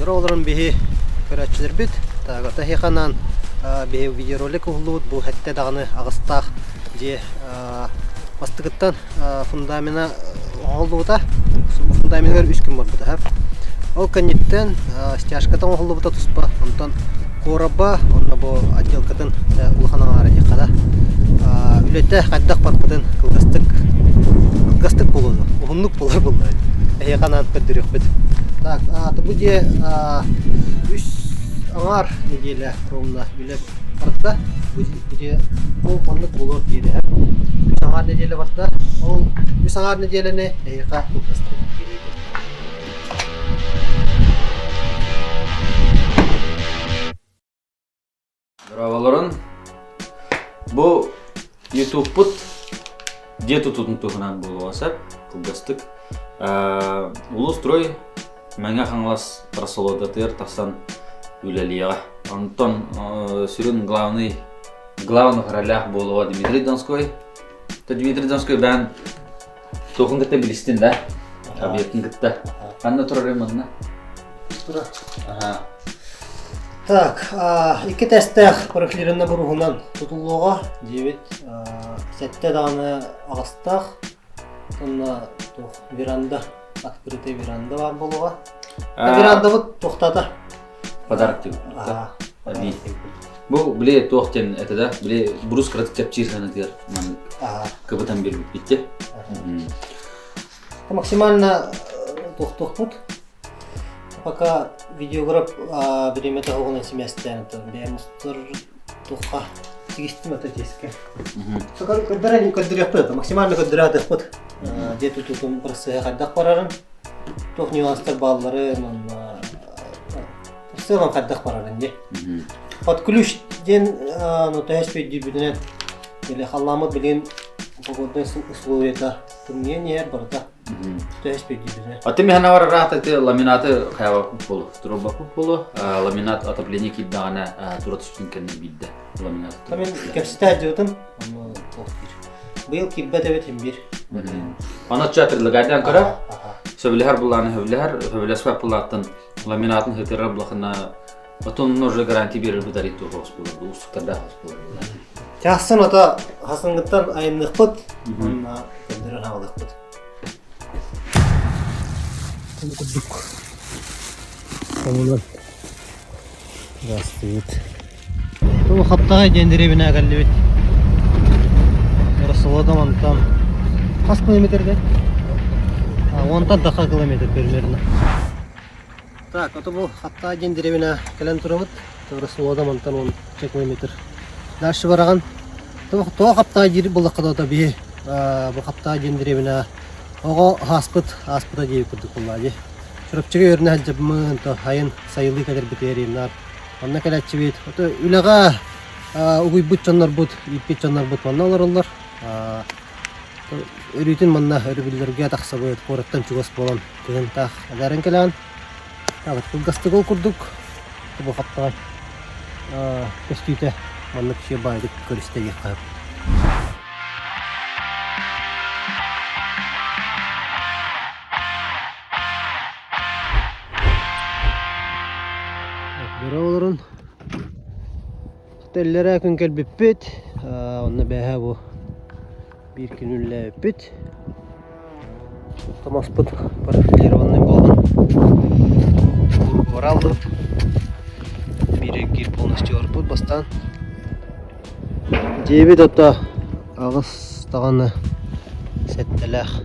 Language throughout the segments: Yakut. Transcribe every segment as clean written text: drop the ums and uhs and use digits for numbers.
Олорон биһи көрөөччүлэрбит Таагата эһиэхэ биһи видеоролик уһуллубут бу сэттэ даҕаны аҕыстаах дьиэ бастакыттан фундамена оҥоһуллубута. Фундаменыгар үс күн барбыта. Ол кэнниттэн стяжката оҥоһуллубута туспа. Онтон куораба онно бу отделкатын улахан аҥаара диэххэ да үлэтэ хайдах барбытын кылгастык кылгастык буолуо уһуннук буолар буолла эһиэхэ анаан көрдөрүөхпүт. Так, бу дьиэ үс аҥаар нэдиэлэ ровно үлэ барда. Бу дьиэ ол маннык буолуор диэри үс аҥаар нэдиэлэ барда. Ол үс аҥаар нэдиэлэни эһиэхэ кылгастык биэриэбит. Дорооболорун. Бу Ютубпут дьиэ тутуутун туһунан буолуоҕа сөп, кылгастык. Улуустрой Мэҥэ Хаҥалас Рассолодатыгар тахсан үлэлиэҕэ. Онтон сүрүн главный главных ролях буолуоҕа Дмитрий Донской. Дмитрий Донской бэйэн туохун кытта билистин да? Объектын кытта. Ханна турар манна? Тура. Так, икки тестээх профилированный буруһунан тутуллуоҕа диэбит сэттэ даҕаны аҕыстаах уонна туох веранда открытый веранда баар буолуоҕа. Верандабыт туохтаата? Подарок диэбит. Бу били туох диэн этэ да, били брус кыратык чэпчиир санатыгар маннык кыбытан биэрбиппит Максимально туохтуохпут. Пока видеограф бириэмэтэ оҕунан симээстээн бэйэм устар туохха тигистим ата тиэскэ. Көрдөрөн көрдөрүөхпүт максимально көрдөрөөтөхпүт. Дьиэ тутуутун процеһа хайдах барарын, туох нюанстар баалларын, уонна в целом хайдах барарын дии. Под ключ диэн ну төһө өйдүүрбүтүнэн били халлааммыт билигин погоднай условията тымныйан иһэр барыта төһө өйдүүрбүтүнэн. А ты механа барараата ты ламинаты хайабаппыт болу, турбаппыт болу, ламинат отопление киирдэҕинэ тура түспүтүн кэннэ биирдэ ламинат. Мен кэпсэтэ дьыбытым, онно туох диир. Быйыл киирбэт эбит имбир. Аны ча предлагайдан көрөр, сөбүлэһэр булааны сөбүлэһэр, сөбүлэспэт булааттан ламинатын хытырар булахына отон уже гарантия берер бытарит туох буолар, уустуктардаах буолар. Чахсын ото хасынгыттан айынныхпыт, уонна көрдөрөн хаалыахпыт. Ол курдук хомунан Здравствуйте. Бу Хаптаҕай диэн дэриэбинэ кэллибит. Рассолода мантан хас километрде? Уонтан таха километр примерно. Так, ото бу Хаптаҕай диэн дэриэбинэ кэлэн турабыт. Рассолода мантан 10 километр. Дальше бараҕын. Тоҕо Хаптаҕай диир буллахха да биһи бу Хаптаҕай диэн дэриэбинэ оҕо ааспыт ааспыта диэбит курдук буоллаа дии. Чурапчыга үөрэнэ сылдьабыммын, то сайын сайылыы кэлэрбитигэр ииннаар Онно кэлээччибит. Ото үлэҕэ угуйбут дьоннорбут, ииппит дьоннорбут манна олороллор. Өрүүтүн манна өрөбүллэргэ тахсабыт, куораттан чугас буолан кыһын таах элээрэн кэлэҕин. Кылгастык ол курдук бу хаптаҕай көстүүтэ маннык үчүгэй баайдык көрүстэ диэххэ сөп. Бөрө олорон Иллэрээ күн кэлбиппит, онно бээһээ бу биир күн үлэлээбиппит. Томоспут профилированный буолан куругуораллыбыт. Биир эргиир полностью орпут бастаан. Дьиэбит ото аҕыс даҕаны сэттэлээх.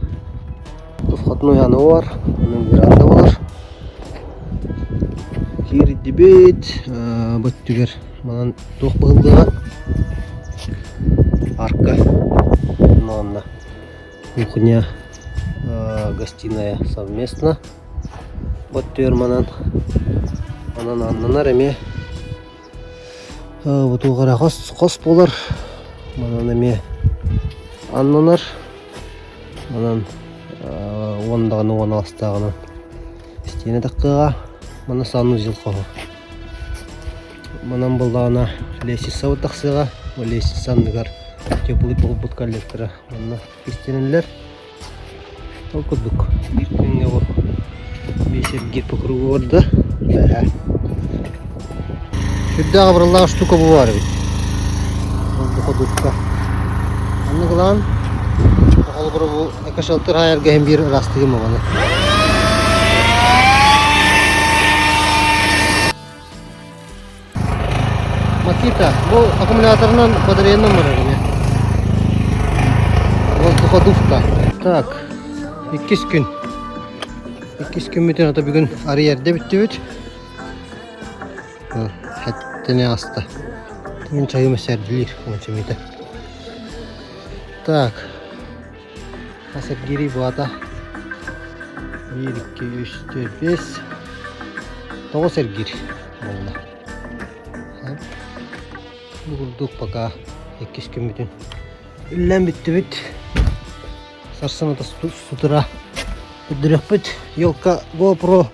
Входной ааны бар, онон веранда болар. Киирдибит, бу өттүгэр манан туох быһыллыаҕа арка онно кухня, гостиная совместно. Бу өттүгэр манан манан аннанар эмиэ Бу туох эрэ хос хос буолар. Манан эмиэ аннанар. Манан уон даҕаны уон аҕыстааҕынан истиэнэ таххыаҕа. Манна санузел хоһо. Манан буоллаҕына лестницабыт тахсыаҕа. Бу лестница анныгар теплый пол коллектора манна истэнэллэр. Ол курдук биир күҥҥэ бу биэс эргиир по кругу барда. Бэһэ. Сүрдээх абыраллаах штука бу баар эбит. Воздуходувка. Оннук ылан, холобура бу экошелтер хаайарга иһин биир ыраастыгым обаны. Макита, бу аккумуляторынан батареянан барар эмиэ. Воздуходувка. Так, иккис күн. Иккис күммүтүн ата бүгүн арый эрдэ бүттүбүт. Хэттини аста. Мин чайым сэрдилир онча миитэ. Так. Хас эргиирий буата? 1, 2, 3, 4, 5. 9 эргиир буолла. Бу курдук пока иккис күммүтүн үллэн бүттүбүт. Сарсын ата сутура көрдөрүөхпүт. Елка GoPro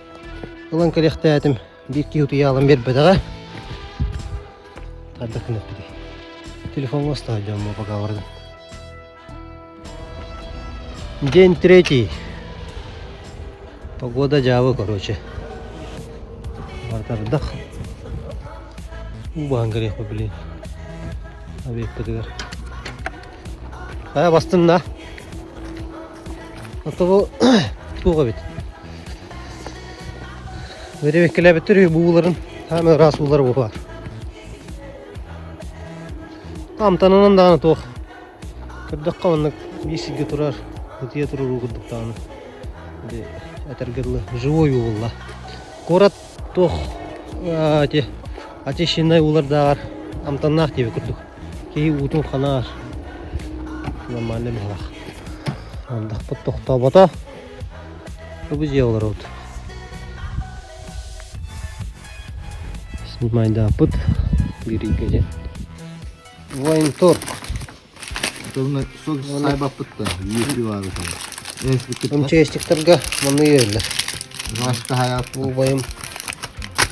ылан кэлиэхтээтим. Биир киһи утуйаалан биэрбэтэҕэ. Хайдах гыныахпытый? Телефоҥҥа оставь дьомму пока барытын. День третий. Погода дьаабы, короче. Бардардах. Уу баһан кэлиэхпит, блин. Объекпытыгар. Хайа бастын да. Ото бу туох эбит. Бэрэбиэккэлээбиттэр үһү бу ууларын хаамы ыраас уулар бу баар. Амтанынан даҕаны туох. Көрдөххө маннык биир сиргэ турар, ытыйа турар уу курдук даҕаны. Этэргэ дылы живой уу буолла. Куорат туох ити очищеннай уулардааҕар амтаннаах диэбит курдук. Киһи уутун ханаар нормально быһалаах. Ардахпыт тохтообото. Бу дьиэ олоробут. Снимайдааппыт биир дьэ. Военторг. Сайбаппыт да, МЧСниктарга манны үөрэллэр. Бу убайым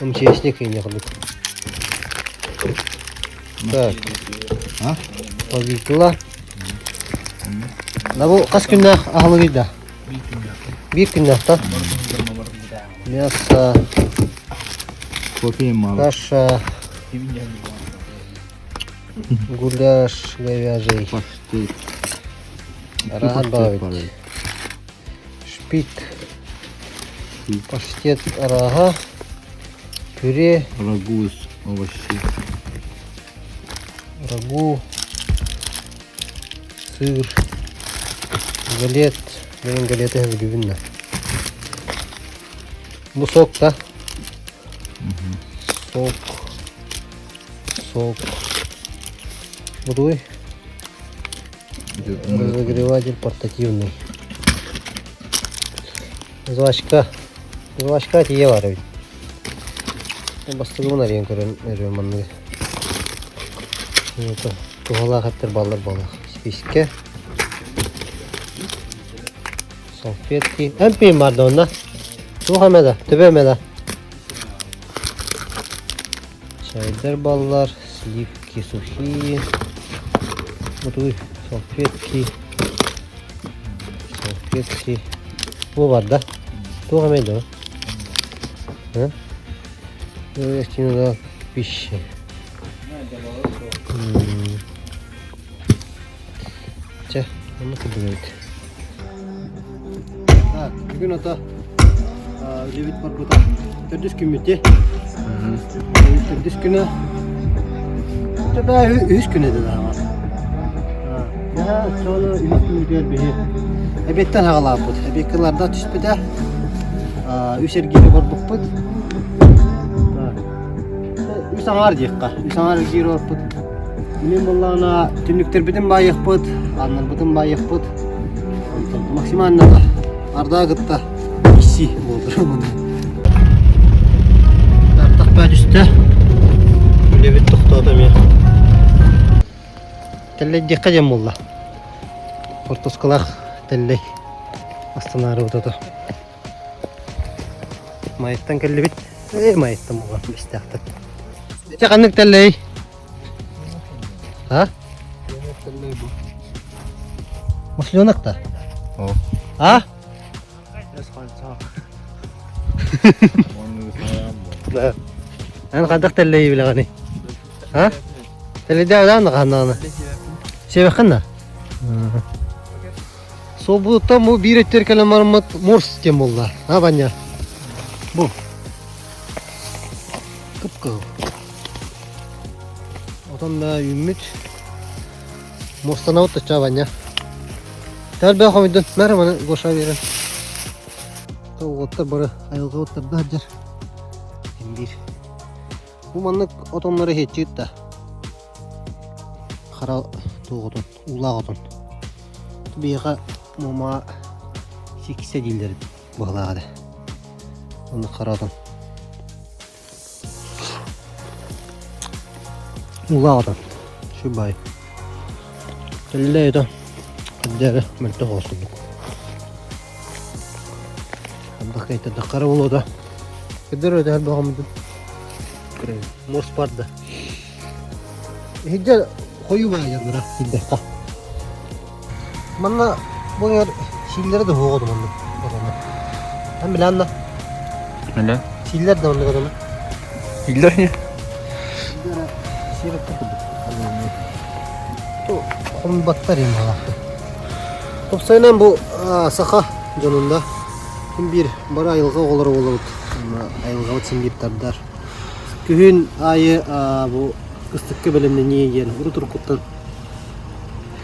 МЧСник ине курдук. Так. Повитла. Да бу хас күннээх аһылыгый да? Биир күннээх да? Мясо, Кофе мало. каша, гуляш говяжий. Паштет. Араан баҕабыт. Шпик. Паштет арааһа. Пюре. Рагу из овощей. Рагу. Сыр. Галет. Мен галеты сөбүлүүбүн да. Бу сок да? Сок. Сок. Будуй. Разогреватель портативный. Жвачка. Жвачка тиийэ баар эбит. Бастыгыбын арыйан көрөн өрүөм манныгы. Туһалаах эттэр баллар буоллах. Спискэ. Салфетки. Эмпиин бар да онно. Туох эмэ да, төбө эмэ да. Чайдар баллар, сливки сухие. Бутуй, салфетки. Салфетки. Бу бар да. Туох эмэ да. А? Пищи. Чэ, онно курдук Так, бүгүн ото үлэбит барбыта төрдүс күммүт дии. Төрдүс күнэ. Төбө үһүс күнэ да Даа, сону үһүс күммүтүгэр биһи эбиэттэн хаҕалаабыт. Эбиэккэларда түспүтэ. Үс эргиирэ барбыппыт. Үс аҥаар диэххэ. Үс аҥаар эргиир олорпут. Мин буоллаҕына түннүктэрбитин баайыахпыт, ааннарбытын баайыахпыт. Онтон максимально ардаа кытта исси буолдур. Ардах баа түстэ. Үлэбит тохтоото эмиэ. Тэллэйдиэххэ диэн буолла. Хортуоскалаах тэллэй астанаары ото. Майыттан кэллибит. Ээ, Майыттан буолла бэстээхтэр. Ити ханнык тэллэй? А? Масленок да? О. А? Да. Эн хайдах тэллэйи билэҕиний? А? Тэллэйдээх даҕаны хаһан Сиэбэххин да? Суолбутуттан бу биир өттүгэр кэлэн бараммыт морс диэн буолла. А, Ваня? Бу. Кып-кыһыл. Отон да үүммүт. Муостанабыт тачча Ваня. Тэлбэ хомуйдун. Мэр маны Гоша биэрэн. Уоттар бары айылҕа уоттарда сылдьар. Биир. Бу маннык отоннору иһиэччигит да. Хара туох отон, уулаах отон. Биһиэхэ муома сиксэ дииллэр быһылаах этэ. Оннук хара отон. Уулаах отон. Шубай. Тэллэй ото. Эрдээри мөлтөх оҕус курдук. Ардах кэйтэрдэххэ эрэ буолуо да. Кырдьар өтөһөр бөҕөммүтүн. Муос барда. Иһирдьэ хойуу баайаллара киирдэххэ. Манна бу эҥэр сииллэрэ да суоҕа да маннык отоно. Эн билээн да? Билэ. Сииллэр да маннык отоно. Сииллэр не? Сииллэрэ сиэбэттэр курдук. Хомбаттар им халаахты. Тупсайынан бу саха дьонун да син биир бары айылҕа оҕолоро буолабыт. Айылҕабыт син биир тардар. Күһүн аайы бу кыстыкка бэлэмнэнии диэн урут-уруккуттан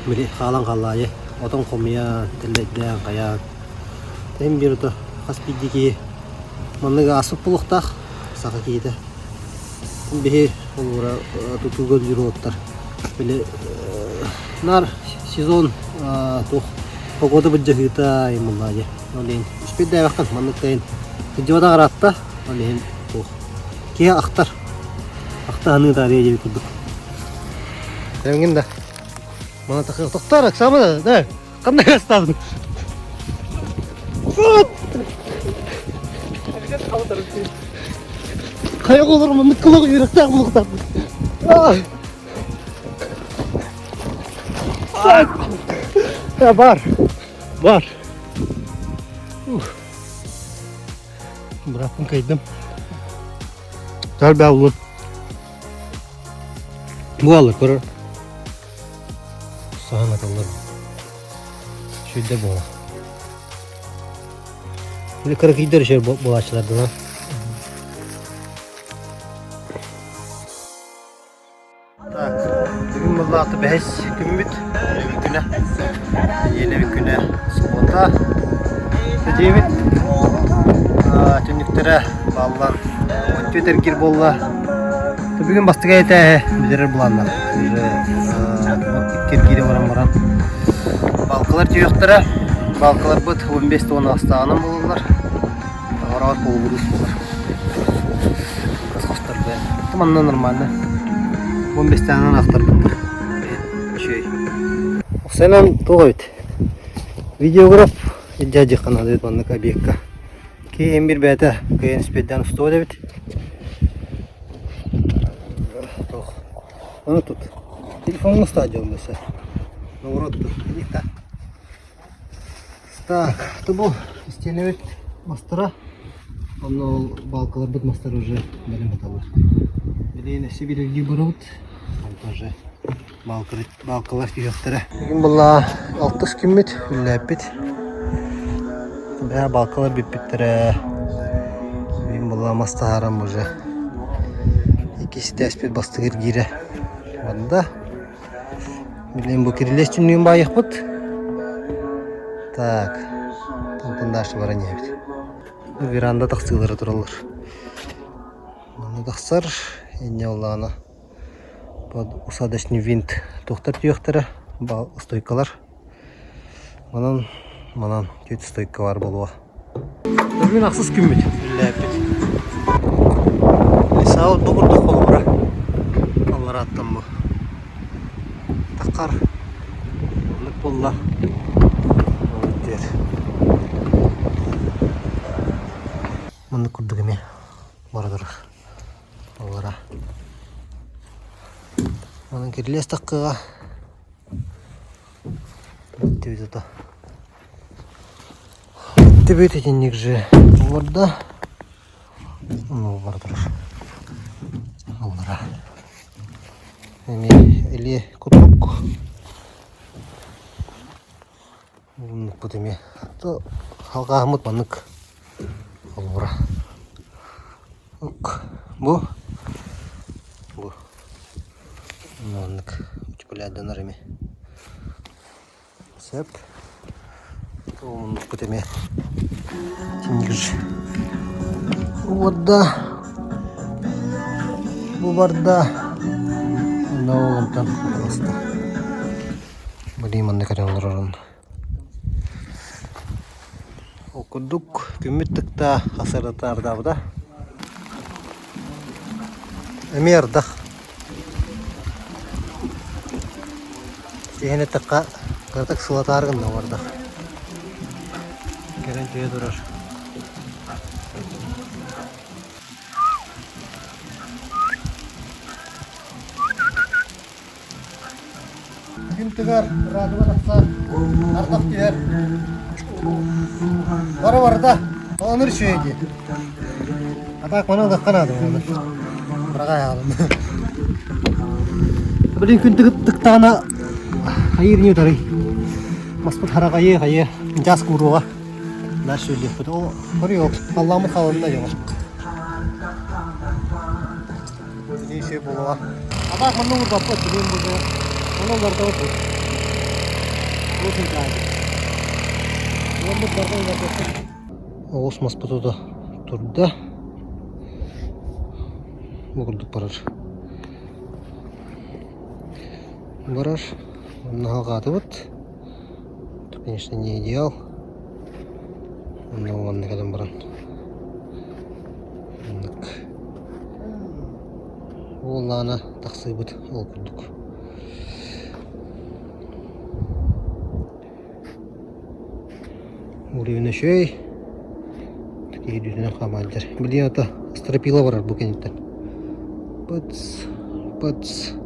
били хаалан хааллаайы отон хомуйан, тэллэйдээн, хайаан. Тэһин биир ото хас биирдии киһи маннык ааспыт буолуохтаах саха киһитэ. Биһи холобура тутууга үлэлиир уолаттар били наар сезон туох погода былдьаһыыта айыммыллаа дии. Ол иһин үспүйдээбэххин маннык да иһин сылдьыбатах ыраатта ол иһин туох киһи ахтар ахтаһыныы таарыйа диэбит курдук. Тэҥҥин да мана тохтоор Оксана да ханна астаабын Хайа оҕолорум маннык кылах үөрэхтээх буолуохтаахпын. Бар. Бар. Бырааппын кыайдым. Тар баулун. Буолар көрөр. Саһан аталлар. Шүйдэ буола. Били кыракыйдар үшер буолааччылардан. Так, бүгүн буоллаҕына бэһис күммүт, нэдиэлэбит күнэ. Нэдиэлэбит күнэ суббота. Дьиэбит түннүктэрэ бааллан өттү эргир буолла. Бүгүн бастакы этээһи бүтэрэр былааннар. Уже икки эргиирэ баран баран балкалар түһүөхтэрэ. Балкаларбыт 15 тонна астааҕынан буолаллар. Аҕараҕар полубурус буолар. Хос-хосторго. Манна нормально. 15 тааҕынан ахтарбыттар. Үчүгэй. Оксанан туох эбит? Видеограф дядя наада эбит маннык объекка. Киһи бир бэйэтэ кыайан испэйдээн устуо эбит. Туох. Аны тут. Телефоҥҥа устаадьа оннуса. Наоборот тут. Так, это бу истиэнэбит мастара. Онно ол балкаларбыт мастара уже бэлэм аталлар. Билигин өссө биирдии барабыт. Онтон уже балкалар түһүөхтэрэ. Бүгүн буолла алтыс күммүт, үллээппит. Бэйэ балкалар бүппүттэрэ. Бүгүн буолла мас таһааран уже иккис этээспит бастыгыр киирэ барда. Билигин бу кирилиэс түннүгүн баайыахпыт. Так, онтон дальше баран иһэбит. Веранда тахсыылара тураллар. Манна тахсар, инньэ буоллаҕына под усадочный винт туохтар түһүөхтэрэ, стойкалар. Манан, манан түөрт стойка баар буолуо. Бүгүн ахсыс күммүт үллээппит. Саал бу курдук холобура алларааттан бу. Такар оннук буолла. Ол Маннык курдук эмиэ бара турар. Аллара. Манан кирилиэс таккыга Бүттүбүт ото. Бүттүбүт итинник же олордо. Ону бара турар. Аллара. Эмиэ илиэ курдук. Муннукпут эмиэ. То халҕааһыммыт маннык холобура. Ок. Бу бу маннык утеплядданар эмиэ. Сөп. Муннукпут эмиэ тимир. Уорда. Бу барда. Онно онтон таҕыста. Блин, манна кэлэн олорорун. Ол курдук күммүт тыкта хасырдатаардаабыта. Эмиэ ардах. Тиһэн эттэххэ, кыратык сылатаары гынна ол ардах. Кэлэн түһэ турар. Күн тыгар, радуга тахсар, ардах түһэр. Бара барда, онур үчүгэй дии. А так маны ылыахха наада буолар. Быраҕай аҕалым. Блин, күн тыктаҕына хайыыр не утарый. Маспыт хараҕайы хайы жас кууруоҕа. Дальше үллүөхпүт. Ол көрүөх, халлааммыт халынна дьоҕо. Үчүгэй буолуоҕа. Атаах манна уурбаппыт, билигин бу Онон уларытабыт бу. Бу сылдьаайбыт. Уоммут барда уларытыахпыт. Оҕус маспыт ото турда. Бу курдук барар. Барар. Онно халҕаатыбыт. Это, конечно, не идеал. Онно уонна кэлэн баран. Оннук. Уоллаана тахсыыбыт ол курдук. Уровень үчүгэй. Киһи дүүтүнэн хаамаайдар. Билигин ата стропила барар бу кэнниттэн. Пыц, пыц.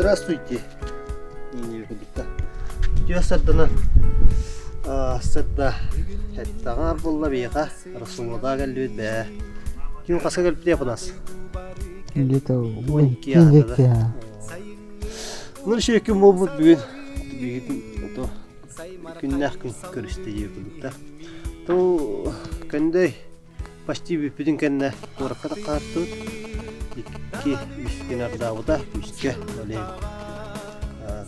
Здравствуйте. Үтүө сарданан сырда эттэҕэр булла биһиэхэ Расуллада кэллибит бээ. Ким хаска кэлбитий Апанас? Где-то 12 аата. Ну, еще күн буолбут бүгүн. Бүгүн ото күннээх күн көрүстэ дии курдук То көндөй почти бүппүтүн кэннэ куоракка таххааттыбыт. Икки үс күн ардаабыта күүскэ олеем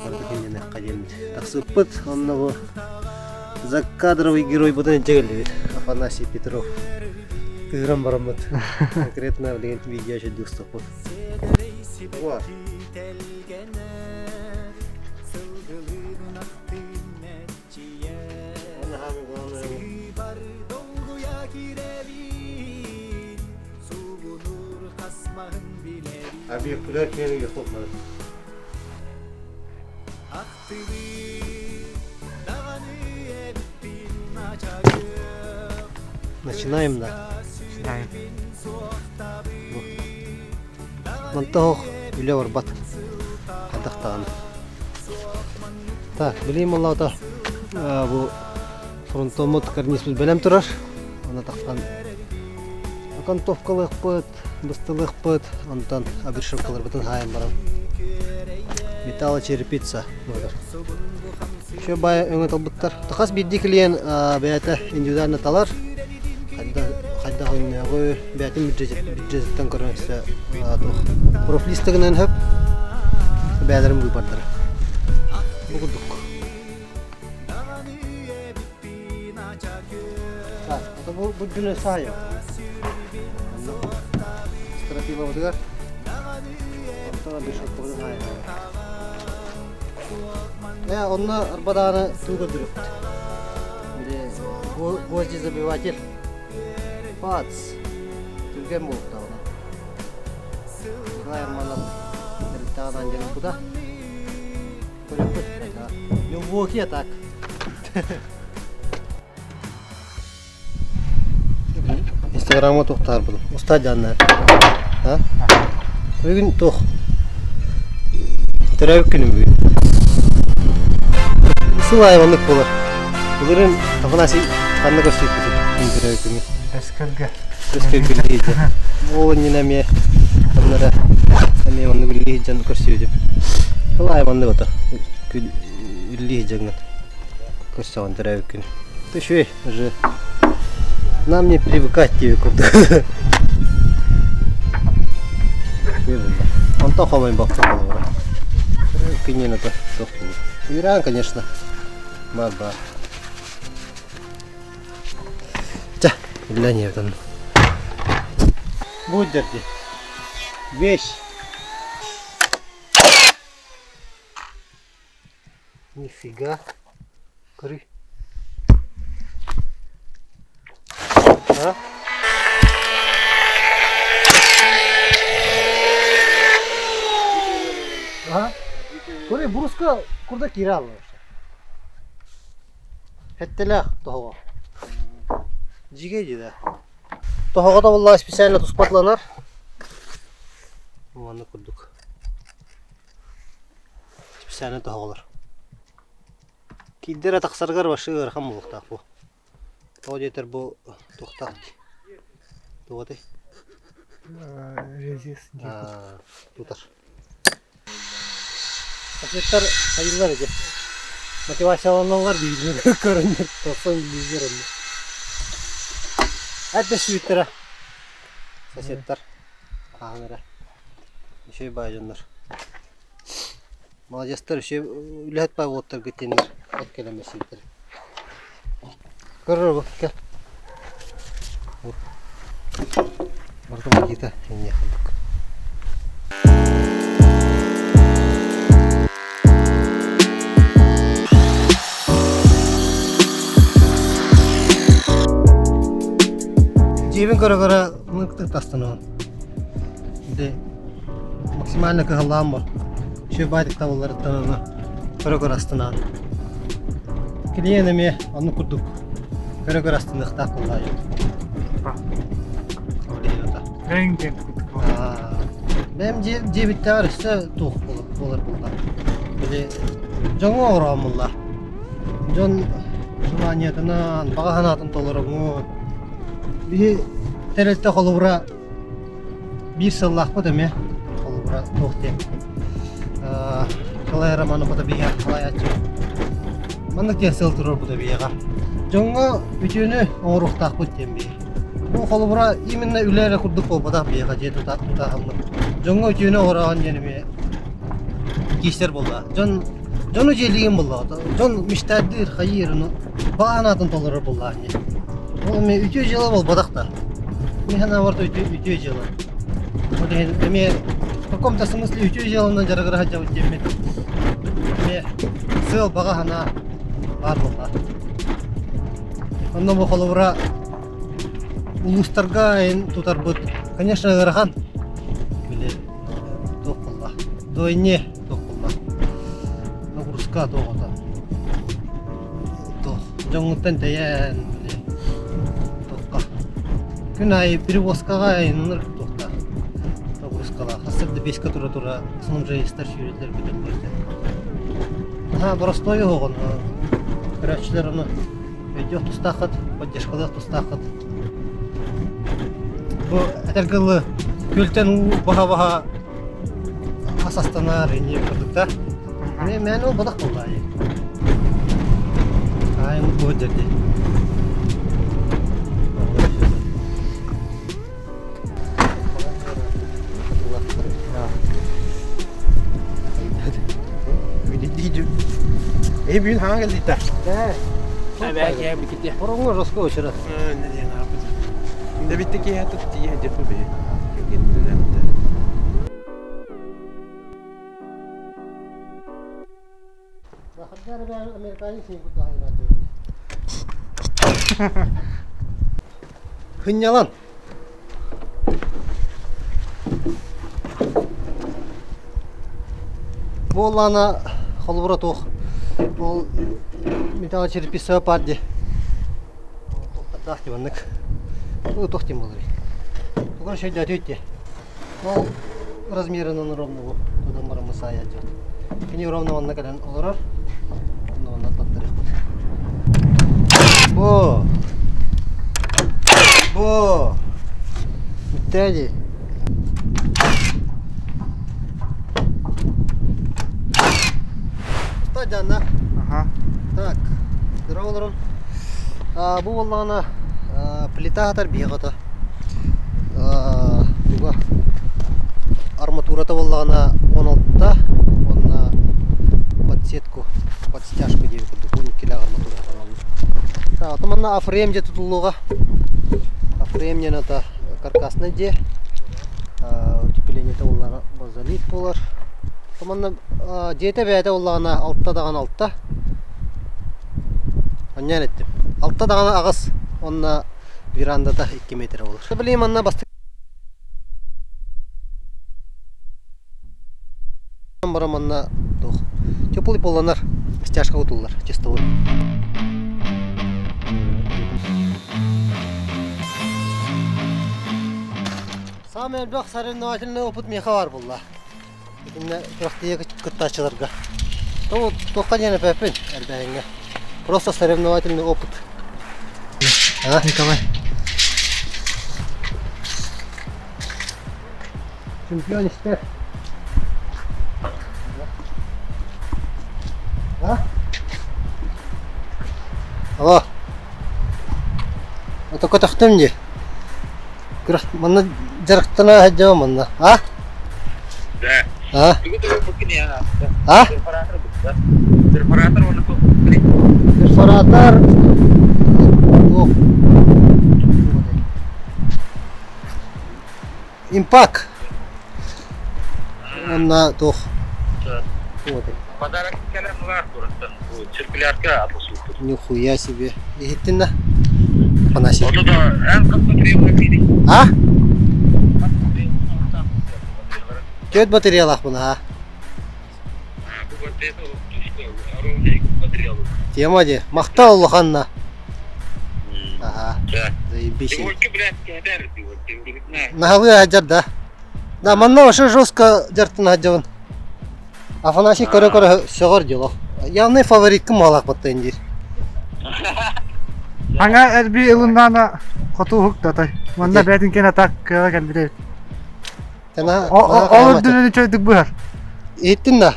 кырата киннэнэххэ диэммит тахсыппыт. Онно бу закадровый геройбутун илдьэ кэллибит Афанасий Петров. Тыыран бараммыт. Конкретно билигин видео үчүгэй уступпут. Начинаем, да? Начинаем. Мантан үлэ барбат. Хайдах Так, билим буоллаҕа бу фронтоммут карнизпыт бэлэм турар. Аны тахсан окантовкалыахпыт, быстылыахпыт, онтон обрешеткаларбытын хаайан баран металлочерепица буолар. Еще баай өҥө талбыттар. Хас биирдии клиент бэйэтэ индивидуально талар. Хайдах өҥнөөҕү бэйэтин бюджетиттэн көрөн өссө туох профлист гынан сөп бэйэлэрин быыбардара. Бу курдук. Так, это бу бу дьүнэ саайа. Стропиловатыгар. Онтон бешоккобутун хаайа. Э, онно арбадааны туу көрдөрүөхпүт. Били гвоздезабиватель. Пац. Түргэн буолуктаҕына. Николай Арманов тэрилтэҕэ дьаныппыта. Көрүөхпүт. Милуоки так. Инстаграмҥа туохтаарбын. Устаа дьааннар. А? Бүгүн туох төрөөбүт күнүм бүгүн. Сыл аайы маннык буолар. Былырыын Афанасий ханна көрсүбүппүтүй мин төрөөбүт күнүм. Бэскөлгө. Бэскөлгө үлэлиир Ол иннинэ эмиэ ханна эрэ эмиэ маннык үлэлии сылдьан көрсүбүтүм. Сыл аайы маннык ото үлэлии сылдьаҥҥын көрсөҕүн төрөөбүт күн. Үчүгэй уже нам не привыкать диэбит курдук. Онтон хомойбоппун холобура. Күннүн ото туох буолуо. Үрээн, конечно. Бар-бар. Чэ, үллэн иһэбит Бу дерди. Вещь. Нифига. Көрүй. А? Ага. Көрүй, буруска курда киирэ алла вообще. Хеттелээх тоһоҕо. Дьигэ дии да. Тоһоҕото буоллаҕа специально туспатланар. Маннык курдук. Специально тоһоҕолор. Киирдэ эрэ тахсарыгар вообще ыарахан буолуохтаах бу. Тоҕо диэтэр бу туохтаах дии. Туох этэй? Резис дии. Тутар. Соседтар хайыылар ити. Мотивацияланаллар биирдии көрөннөр тахсан үллүүллэр онно. Эт сүүйттэрэ соседтар хаһан эрэ үчүгэй баай дьоннор. Маладьыастар үчүгэй үлэһит баай уолаттаргыт диэннэр от кэлэн бэссибиттэр. Көрөр бу кэл. Барыта магита инниэх курдук. Дьиэбин көрө-көрө мыктык тастанабын. Ити максимально кыһаллаан бо. Үчүгэй баайдык табылларыттан аны көрө-көрө астынаан. Клиент эмиэ оннук курдук көрө-көрө астыныахтаах буоллаҕа. Бэйэҥ диэн курдук Бэйэм дьиэбиттээҕэр өссө туох буолар буолла. Били дьоҥҥо оҥороон буолла. Дьон желаниетынан, баҕа санаатын толороҥҥун. Биһи тэрилтэ холобура биир сыллаахпыт эмиэ холобура туох диэн Николай Романов биһиэхэ салайааччы маннык диэн сыал туруорбута биһиэхэ дьоҥҥо үтүөнү оҥоруохтаахпыт диэн биһи бу холобура именно үлэ эрэ курдук буолбатах биһиэхэ дьиэ тутааһыммыт дьоҥҥо үтүөнү оҥороон диэн эмиэ киирсэр буолла дьон дьону дьиэлиигин буоллаҕа дьон мечтаардыыр хайыыр ону баҕа санаатын толорор буоллаҕа дии ол эмиэ үтүө дьыала буолбатах да мин санаабар үтүө дьыала ол иһин эмиэ в каком-то смысле үтүө дьыаланан дьарыгыра сылдьабыт диэммит эмиэ сыал баҕа санаа баар буолла онно бу холобура улуустарга эн тутарбыт конечно ыарахан били туох буолла вдвойне туох буолла нагрузка туох ото туох дьоҥҥуттан тэйэн били туохха күн аайы перевозкаҕа айаннар туохтаах нагрузкалаах хас да беска тура-тура снабженецтэр сүүрэллэр бүтэллэр наһаа боростуой оһоҕун көрөөччүлэр ону өйдүөх тустааххыт поддержкалыах тустааххыт бу этэргэ дылы күөлтэн уу баһа-баһа ас астанар инньэ курдук да мээнэ буолбатах буоллаа аайыммыт бу дэрди Эһи бүгүн хаҥа кэлдиттэ. Ороҥҥо жестко очерет. Дебитте киһи тут тиийэ дьэппи бэйэ. Хынньалан. Буоллаана холобура туох ол металлочерепица паар дии Туохтардаах дии маннык. Туох диэн буоларый? Тугу эрэ өйдөөтүбүт дии. Ол размерынан ровно бу тутан бараммыт саайа дьон. Кини ровно онно кэлэн олорор. Онно онно таттарыахпыт. Бу. Бу. Бүттэ дии. Уста Жанна. Аха. Так, здорово олорун. Бу буоллаҕына плита аһатар биһиэхэ ото. Туга арматурата буоллаҕына 16 уонна под сетку, под стяжку диэбит курдук 12 арматура хатанан. Так, ото манна афрем дьэ тутуллуоҕа. Афрем диэн ото каркасный дьиэ. Утеплениета буоллаҕына базалит буолар. Ото манна дьиэтэ бэйэтэ буоллаҕына алта даҕаны алта. Анньаан эттим. Алта даҕаны аҕыс уонна верандата 2 метр буолар. Билигин манна бастакы баран манна туох теплый полланар стяжка утуллар чистовой. Самый элбэх соревновательный опыт миэхэ баар буолла. Итиннэ күрэхтэһии кыттааччыларга. Туохха диэн эппэппин эрбээһиҥҥэ. Просто соревновательный опыт. А, Николай. Чемпион истэр. А? Алло. Ото көтөхтүм дии. Күрэх манна дьарыктана сылдьабын манна. А? Да. А? Тугу тугу буккин я. А? Перфоратор букка. Перфоратор уонна Перфоратор туох Импак уонна туох Подарок кэлэн ылар тураттан. Циркулярка атылсыппыт. Нихуя себе. Иһиттин да? Афанасий. Ону да эн хас материалга киирий? А? Түөрт материалаахпын аха. Тема дии. Махтал улаханна. Аха. Заебись. Наһалыы сылдьар да. Да, манна вообще жестко дьартын сылдьабын. Афанасий көрө-көрө сөҕөр дьоло. Явный фавориткын буолаахпыттан диир. Аңа эрби ылыннаана хоту уһук Манна бээтин кэн атак кыаҕа кэлбит эбит. Ол үрдүнэн үчүгэйдик быһар. Иһиттин да?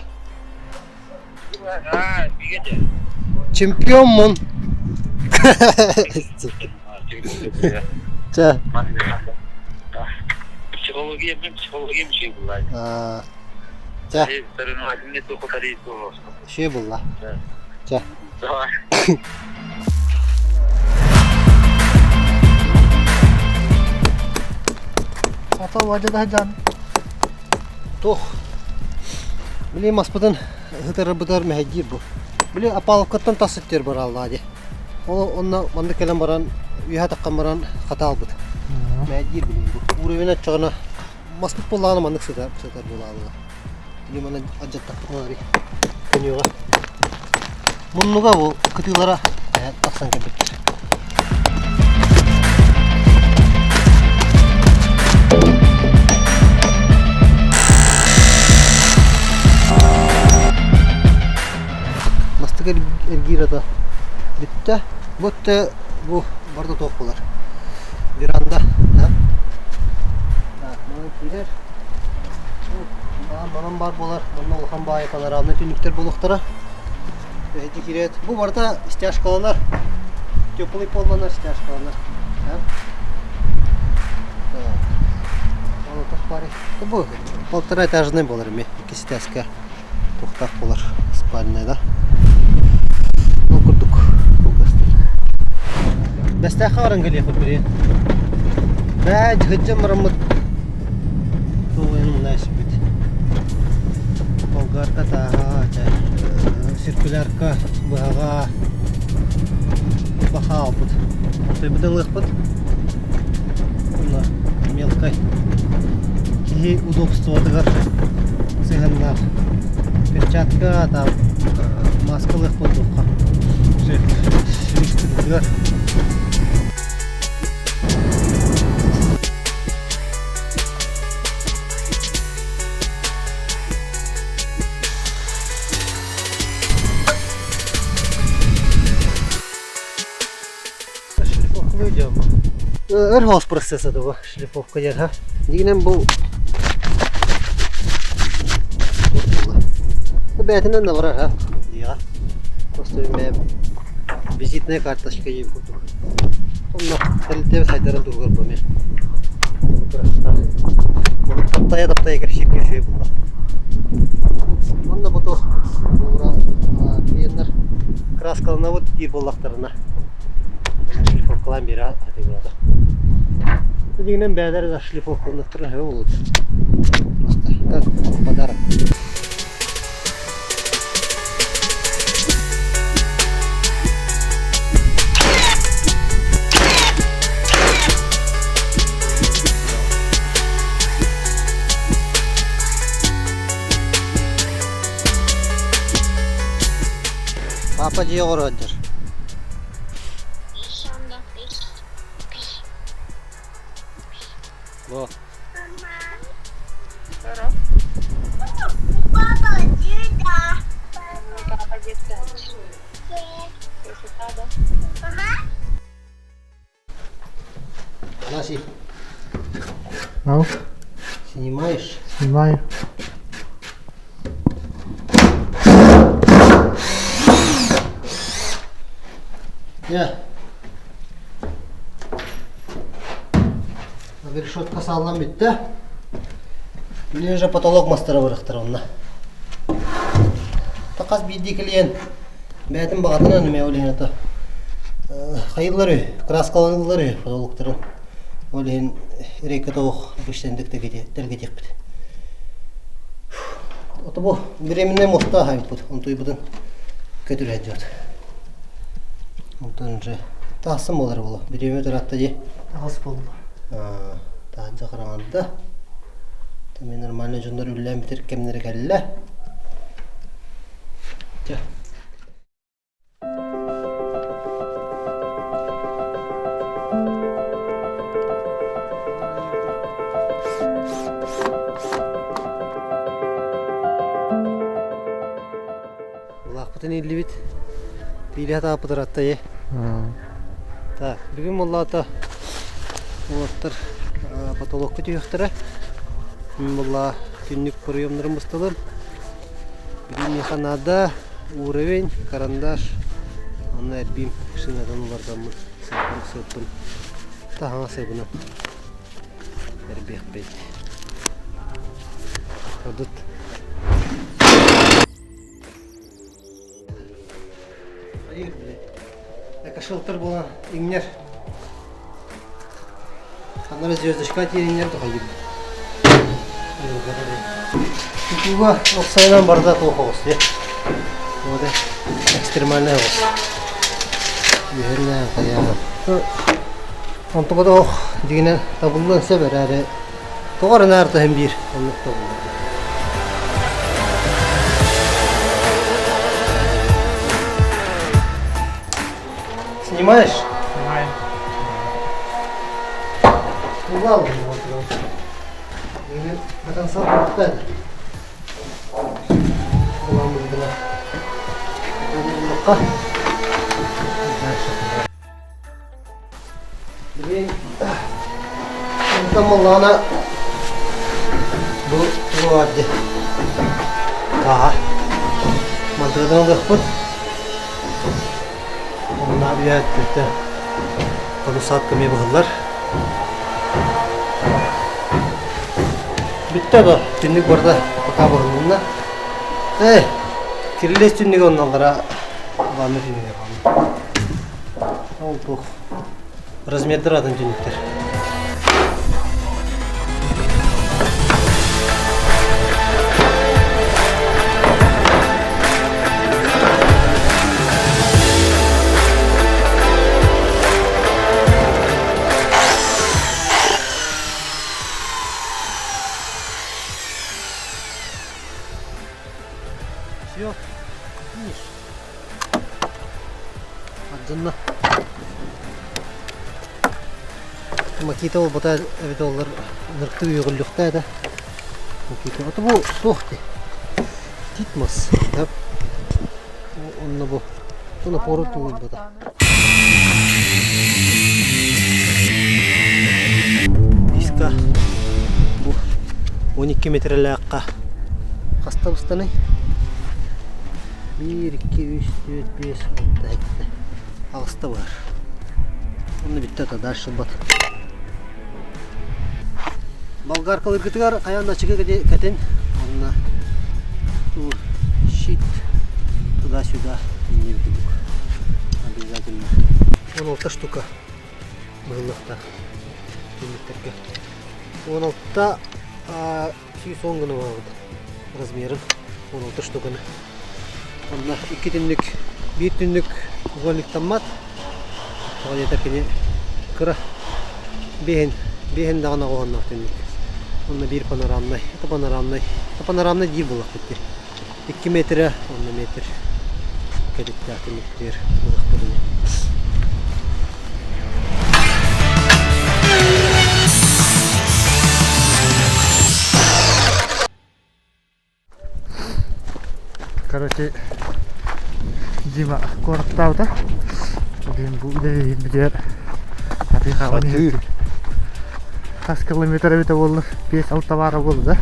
Чемпион Чэ. Психология мен психология şey булла. Чэ. Şey булла. Чэ. Ата вадьда жан. Туох. Били маспытын ытырбытар мэһэйдиир бу. Били опалубкаттан тас өттүгэр барааллаа дии. Ол онно маннык кэлэн баран үөһэ таххан баран хатаалбыт. Мэһэйдиир билигин бу. Уровень оччоҕуна маспыт буоллаҕына маннык сытар сытар буолааллар. Били манна алдьаттахпытына көнүөҕэ. Муннуга бу кытыылара тахсан кэлбиттэр. Мастык эргиир ата бүттэ. Бу өттө бу барда туох буолар. Веранда. Да? Так, манан киирэр. Манан баар буолар. Манна улахан баайы панорамный түннүктэр буолуохтара. Эти киирээт. Бу барыта стяжкаланар. Теплый полланар, стяжкаланар. Так. Бу полтора этажный буолар эми. Икки стяжка туохтаах буолар спальный да. Ол курдук кылгастык. Бэстээххэ баран кэлиэхпит билигин. Бээ дьыһыдьан бараммыт туойун мунайсыппыт. Болгарка тааһа, циркулярка быһаҕа баха албыт. Тойбутун ылыахпыт. Уонна мелкай киһи удобствотыгар сыһыаннаах перчатка там маска ылыахпыт туохха свистыгар. Өр хоос процесса да бу шлифовка диэн ха. Дигинэн бу бээтинэн да барар ха диэҕэ. Просто мэ визитная карточка диэн курдук. Онно тэрилтэбит хайдарын туһугар бу эмиэ. Таптайа таптайа кэпсииргэ үчүгэй буолла. Манна бу туох клиеннар краскаланабыт диир буоллахтарына шлифовкалаан биэрэ сатыыбыт. Дьиҥинэн бэйэлэрэ да шлифовкаланыахтарын сөбө буолуо. Просто как подарок. Папа дьиэ оҕорооддьар. Бу. Наси. Ау. Снимаешь? Снимаю. Я. Решетка саллан бүттэ. Билигин же потолок мастара барыахтара онно. Хас биирдии клиент бэйэтин баҕатынан эмиэ ол иһин ото хайыыллар үһү, краскаланыыллар үһү потолоктарын. Ол иһин рейка тоҕох обычнайдык тэлгэтиэхпит. Ото бу временный моста аһайбыт, онтуйбутун көтүрэ сылдьыбыт. Онтон уже тахсан буолар буолуо. Бириэмэ ыраатта дии. Аҕыс буолла. Таһырдьа хараҥарда. Мен нормально дьоннор үлэлээн бүтэр кэмнэрэ кэллэ. Чэ. Улаахпытын ииллибит. Тиилэ сатааппыт ыратта ээ. Так, бүгүн буоллаата уолаттар потолокка түһүөхтэрэ. Мин буолла түннүк проемнарын быстылым. Бүгүн миэхэ наада уровень, карандаш, онно эрбиим шинатан улардаммын сыппын сыппын таһаҥа сыабынан эрбиэхпит. Одут Эко-шелтер буолан иҥнэр. Ханна звездочка тиэриннэр тухайым. Тутууга оксайынан барда туох оҕус дии. Вот экстремальный оҕус. Үһүннээн хайаан. Онтуга да ох дигинэн табыллыан сөп эрээри Тоҕо эрэ наар таһын биир оннук табыллар. Снимаешь? Снимаю. Угал До конца хватает. Буламыз гына. Дальше. Билигин онтон буоллаҕына бу тугу дии тааһа мантыгытын ылыахпыт онно үйэ өттүттэ полусадка эмиэ быһыллар бүттэ да түннүк барда пока быһылынна ээ кирилиэс түннүгэ оннулара ванна түннүгэ Ол туох размердар атын түннүктэр. Все, финиш. Ардьанна. Макита буолбата эбитэ буоллар ынырыктык үөҕүллүөхтээх этэ. Макита ото бу туох дии? Тиит мас. Онно бу напору тууйбата. 12 метрэлээххэ хаста быстаный? 1, 2, 3, 4, 5, 6, 7, аҕыста быһар. Онно бүттэ да дальше бат. Болгаркаларгытыгар хайаан да ачыкы кэтин, онно ту щит туда-сюда иннибит курдук обязательно. 16 штука быһыллыахтаах түннүктэргэ. 16 110 гына буолбут размерын 16 штуканы. Онно икки түннүк, биир түннүк угольниктаммат. Тоҕо диэтэр кини кыра биэһин, биэһин даҕаны оҕоһонноох түннүк. Онно биир панорамнай, это панорамнай, это панорамнай диир буоллахпыт дии. 2 метрэ, онно метр кэлиттээх түннүктэр буолуохтар ини. Короче, Дима куораттаабыта. Бүгүн бу үлэлиирбитигэр сатыы хаалан иһэбит. Хас километр эбитэ буоллар, 5-6 баара буолла да?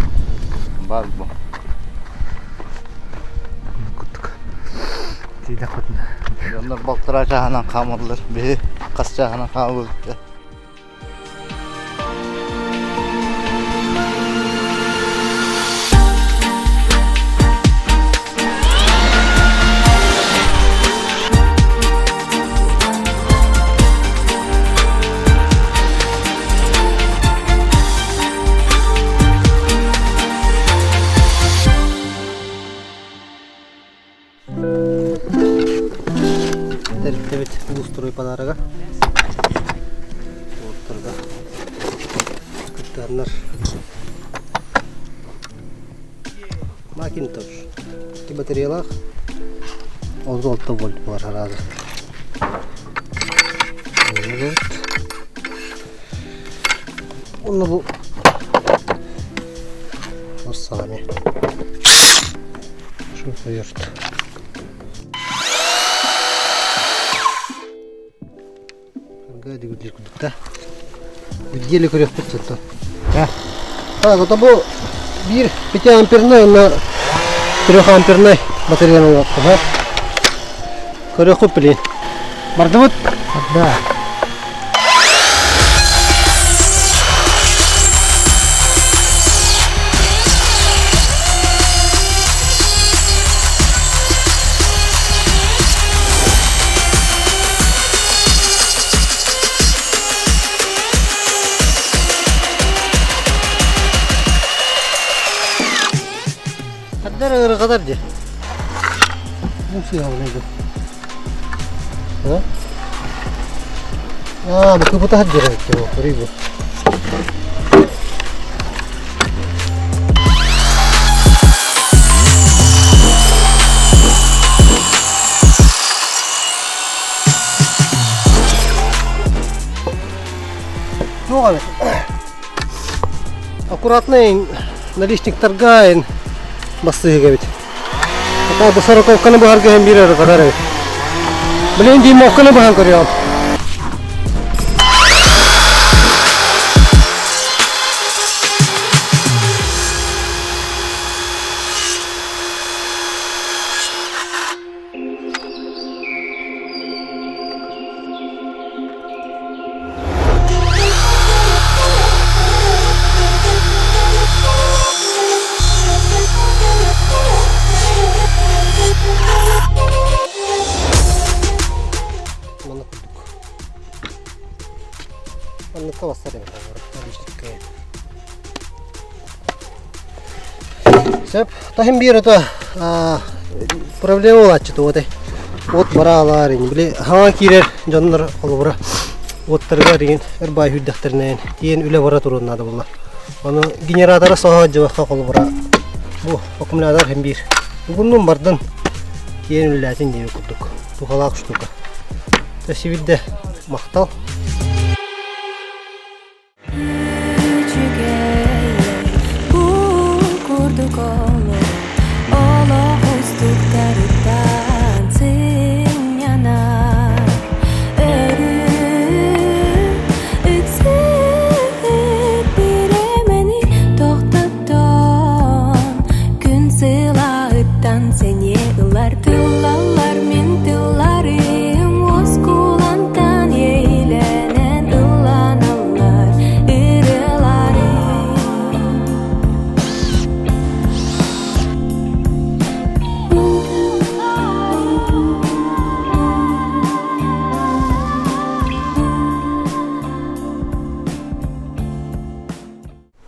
Бар бу. Курдук. Тиийдэхпитинэ. Дьоннор балтараа чааһынан хаамаллар, биһи хас чааһынан хаамабыт. Тэрилтэбит улуустуруй подарога. Уоттарга кыттыһаннар. Макинтош. Ити батареялаах 36 вольт бар аразы. Онно бу сами. Шуферт. Гады курдук да. Бүддиэлэ көрүөхпүт сытта. Так, это бу биир 5 амперный уонна 3 амперный батареяны ылыахпыт. Көрүөхпүт блин. Бардыбыт? Да. Хаддар ырыгатар дии. Бу сыһабын А, бу кыбыта хаддер эбит бу, бу. Туох эбит? Аккуратный наличниктарга эн бассыһыга эбит. Ата бу сороковканы быһарга иһэн биир ырыгатар эбит. Блин, дюймовканы быһан көрүөм. Манна курдук. Манныкка бассар эбит Сөп. Таһым биир ото проблема булааччы туотай. От бараалаар ини били хаҥа киирэр дьоннор холобура уоттарыгар игин өр баай хүрдэхтэринэн тиийэн үлэ бара туруон наада буолла. Ону генератора соһо дьыбахха холобура бу аккумулятор һин биир. Угуннун бардын тиийэн үлэлээтин диэби курдук. Туһалаах штука. Сибирде махтал.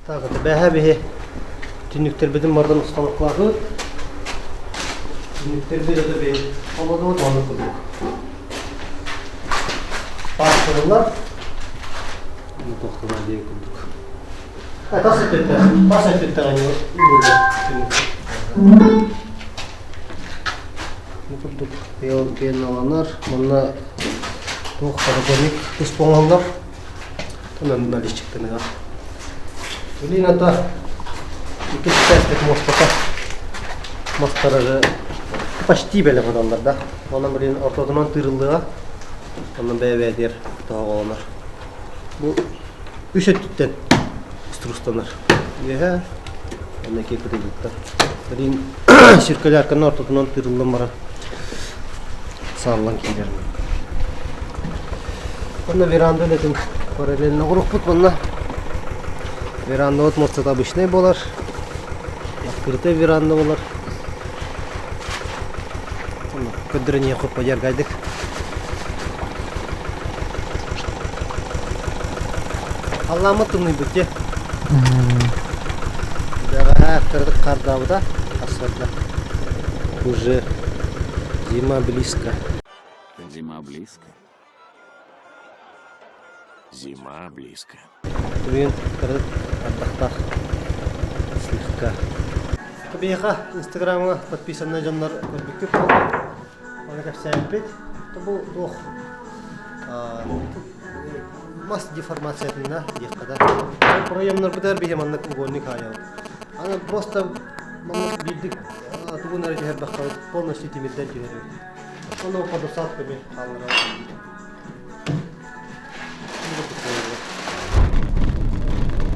Так, это бэһэ биһи түннүктэрбитин барытын установкалаатыбыт. Түннүктэрбит это биһи холодубут ону курдук. Паспортлар. Ну, тохтолор диye курдук. Тас өттүттэ, тас өттүттэ түннүк. Бу курдук пеналанар, манна туох подоконник туспа оҥоһуллар. Онон наличиктаныга. Блин, ата иккис этээспит муостата мастарары почти бэлэм ыталлар да. Онон блин ортотунан тыырыллыаҕа. Онон бэйэ-бэйэтигэр тоһоҕолонор. Бу үс өттүттэн струстанар. Үөһэ онно киирбит Блин, циркулярканы ортотунан тыырыллан баран сааллан киирэр. Онно веранда үлэтин параллельно оҥоруохпут манна. Верандабыт муостата обычнай буолар. Открытый веранда буолар. Көрдөрөн иһиэххит подергайдык. Халлааммыт тымныйбыт дии. Бэҕэһээ кыратык хардаабыта сарсыарда. Уже зима близко. Зима близко. Зима близко. Бүгүн кыратык ардахтаах слегка. Биһиэхэ Инстаграмҥа подписаннай дьоннор көрбүккүт Оны кэпсээбиппит. Бу туох мас деформациятына диэххэ да. Проемнарбытыгар биһи маннык угольник хаайабыт. Аны просто маннык биирдик тугун эрэ түһэрбэххэ полностью тимирдэн түһэрэбит. Ону подосадка ми хаалларабыт.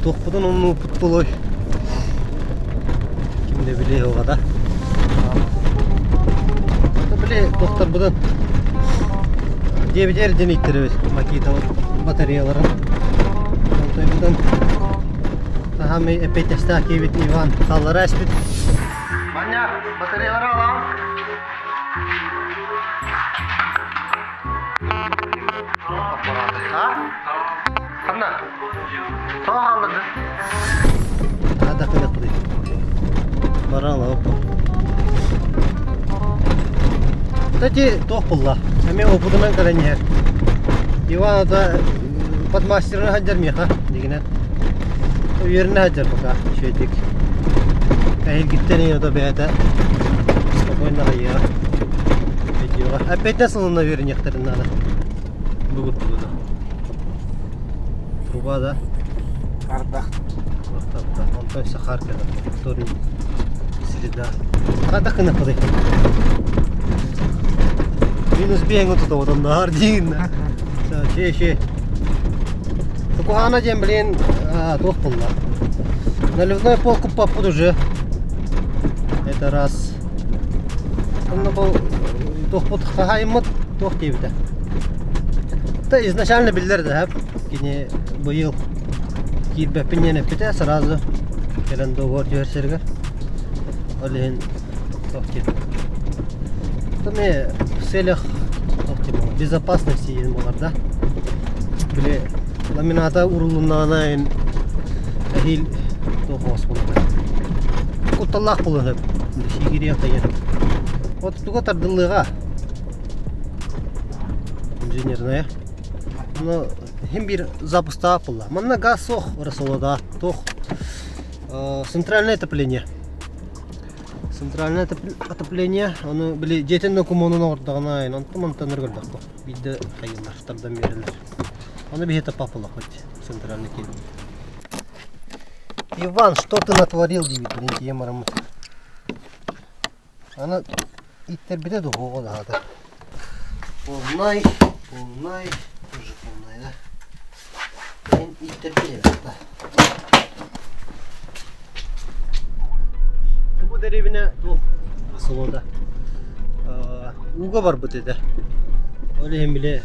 Туохпутун умнууппут буолуой? Ким да билиэ суоҕа да. Били туохтарбытын диэбитигэр дьин ииттэрэбит Макитабыт батареяларын. Онтойбутун саамай эппиэттэстээх киһибит Иван хааллара эспит. Маня, батареялары аламын. Ханна? Тоҕо хааллардын? Аадахтыгаппытый. Баран алаппын. Кстати, туох булла? Эмиэ опытынан кэлэн иһэр. Иван ата подмастерына сылдьар миэхэ дигинэн. Үөрэнэ сылдьар пока үчүгэйдик. Эһилгиттэн иһин ото бэйэтэ спокойно хайыаҕа. Өйдүөҕэ. Опять сылына үөрэниэхтэрин наада. Бу курдук да. Труба да. Ардах. Ардах. Онтон сахар кэлэр. Вторник. Среда. Хата кынаппытай. Минус биэҥ отутабытын наар диин. Че че. Куһаана диэн блин туох булла. Наливной пол куппаппыт уже. Это раз. Онно бу туохпут хаһаайыммыт туох диэбитэ. Да изначально биллэр да кини быйыл киирбэппин диэн эппитэ сразу кэлэн договор түһэрсэригэр. Ол иһин туох диэбит. в целях безопасности диэн буолар да. Били ламината урулуннаҕына эһиил туох оҕус буолар. Кутталлаах буолуон сөп. Сиигириэх деген. Вот туга тардыллыаҕа. Инженерная. Но хим бир запустаах буолла. Манна газ суох Расолода туох центральное отопление. Центральное отопление, ону били дьиэтин докумуонун оҥордоҕуна онтон онтон көрдөххө биирдэ хайыыллар тардан биэрэллэр. Ону биһи таппаппылахпыт центральный киин. Иван, что ты натворил диибит блин тиийэн бараммыт. Аны иттэрбитэ духуоҕа даҕата. Полнай, полнай, тоже полнай, да? Мен иттэрбит эбит Бу дэриэбинэ туох селода ууга барбыт этэ. Ол иһин били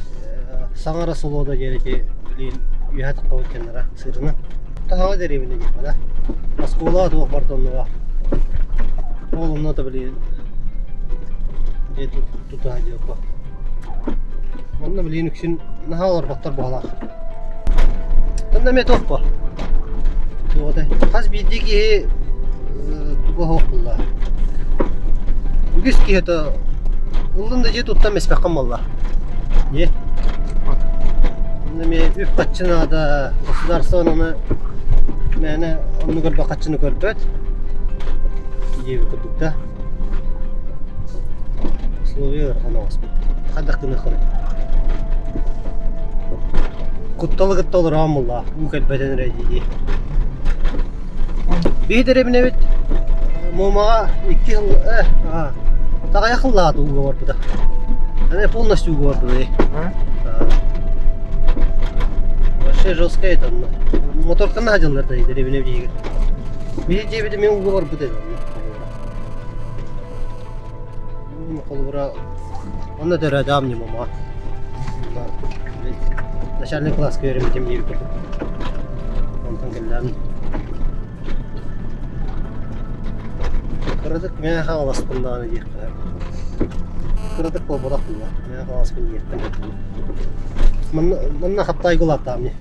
саҥара селода диэн ити билин үөһэ таххабыт кэннэрэ сырына. Таһаҕа дэриэбинэ диэххэ да. Оскуолаҕа туох барыта оннуга. Ол онно да билин дьиэ тутаа диэххэ. Онно билин үксүн наһаа олорботтор буолаах. Онно эмиэ туох бо? Туоҕа хас биирдии киһи туга суох буолла. Үгүс киһи то ыллын да дьиэ туттан испэххин буолла. Дьиэ. Эми үп-харчы наада, государство аны мээнэ оннугар да харчыны көрбөт. Диэби курдук да. Условия ыарахан оҕуспут. Хайдах гыныаххыный? Кутталы кытта олороон булла. Уу кэлбэтин эрэ дии. Биһи дэриэбинэбит Муомаҕа икки сыл таҕайах сыллаата ууга барбыта. Аны полностью ууга барбыта. Вообще жестко это. Моторканы хадьыллар да дэриэбинэ биһиги. Биһи дьиэбит эмиэ ууга барбыта. Холобура онно төрөөтөҕүм дии мамаҕа. Начальный класска үөрэммитим диир курдук. Онтон кэллэҕим. Кыратык мээнэ хаҥаласпын даҕаны диэххэ. Кыратык буолбатах буолла. Мээнэ хаҥаласпын диэхпин. Манна, манна хаптаайга улааттаҕым дии.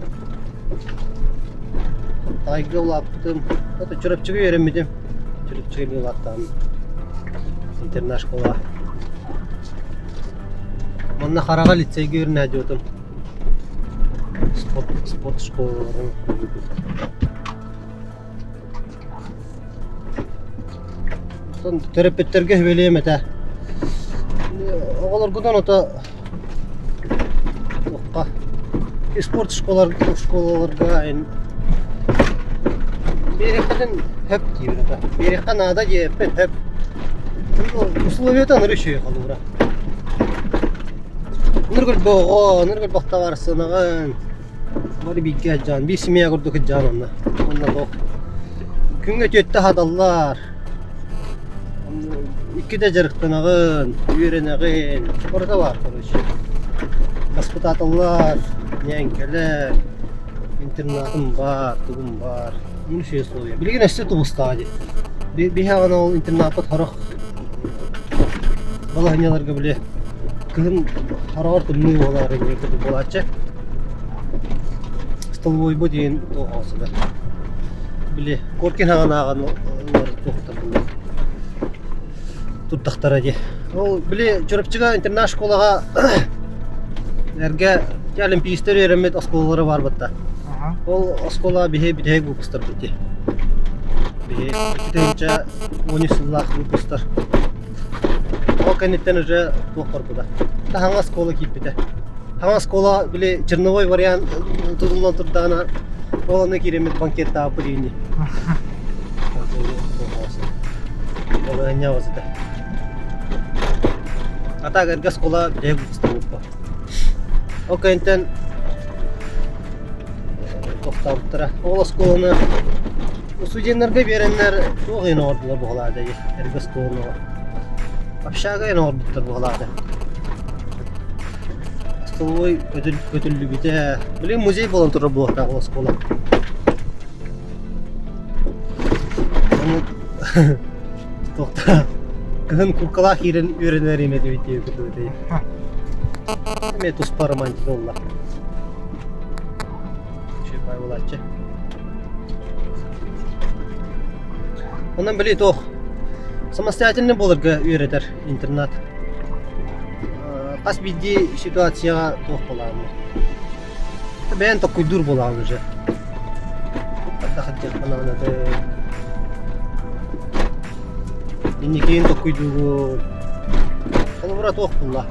Хаптаайга улааппытым. Это Чурапчыга үөрэммитим. Чурапчыга эмиэ улааттаҕым. Интернат школа. Манна Хараҕа лицейгэ үөрэнээдьибитим. Спорт, спорт школаларын Төрөппүттэргэ сүбэлиэм этэ. Оҕолоргутун ото туохха спорт школаларга биэриэххитин сөп диибин ото. Биэриэххэ наада диэппин сөп. Условията ыныры үчүгэй холобура. Ынырык элбэх оҕо, ынырык элбэх табаарыстанаҕын. Бары бииргэ сылдьаҕын, биир семья курдук сылдьаҕын онно. Онно туох күҥҥэ түөттэ аһаталлар. Иккитэ дьарыктанаҕын, үөрэнэҕин, барыта баар короче. Баспытааталлар, ньээҥкэлэр, интернатым баар, тугум баар. Үчүгэй условия. Билигин өссө тубустаҕа дии. Биһи аҕана ол интернаппыт сорох балаһынньаларга били кыһын хороҕор тымныы буолаары курдук буолааччы. Столовойбут диэн туох сытар. Били Коркин хаҕанааҕын туохтар турдахтара дии. Ол били Чурапчыга интернат школаҕа эргэ олимпийстар үөрэммит оскуолалара баар батта. Ол оскуола биһи бүтэһик выпустарбыт дии. Биһи 2013 сыллаах выпустар. Ол кэнниттэн уже туох барбыта. Хаҥа оскуола киирбитэ. Хаҥа оскуола били черновой вариант тутуллан турдаҕына ол аны киирэммит банкеттаабыт дии. Балаһыанньа этэ. А так эргэ оскуола бүтэһик выпустар Ол кэнниттэн тохтообуттара. Ол оскуоланы студеннарга биэрэннэр туох иһин оҥордулар буолаада эргэ оскуоланы общага иһин оҥорбуттар буолаада. Столовой көтүллүбүтэ. Билигин музей буолан турар буолуохтаах ол оскуола. Туохта кыһын куркалаах киирэн үөрэнэр им этибит диэбит курдук этэ. Эмиэ туспа романтика буолла. Үчүгэй буолааччы. Онон били туох самостоятельный буоларга үөрэтэр интернат. Хас биирдии ситуацияҕа туох буолаҕын. Бэйэн толкуйдуур буолаҕын уже. Инникигин толкуйдуугун. Холобура туох булла?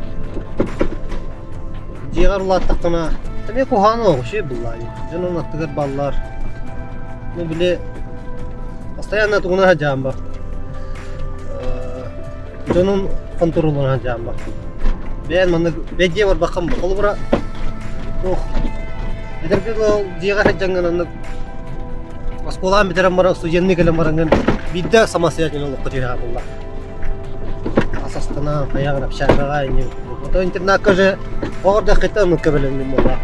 Дьиэҕэр улааттаххына, эмиэ куһаҕан олох үчүгэй булла. Дьонун аттыгар баллар. Ну, били, постоянно тугунан сылдьаҕын ба. Дьонун хонтуруолунан сылдьаҕын ба. Бэйэн маннык бэйдиэ барбаккын ба. Холобура, туох эдэргэ дылы дьиэҕэ сылдьаҥҥын оннук оскуолаҕын бүтэрэн баран студенныы кэлэн бараҥҥын биирдэ самостоятельно олоххо түһэҕин буолла. Ас астанаҕын, хайаҕын, общагаҕа инньэ Ото интернакка уже оҕордоххиттан оннукка бэлэмнин буолла.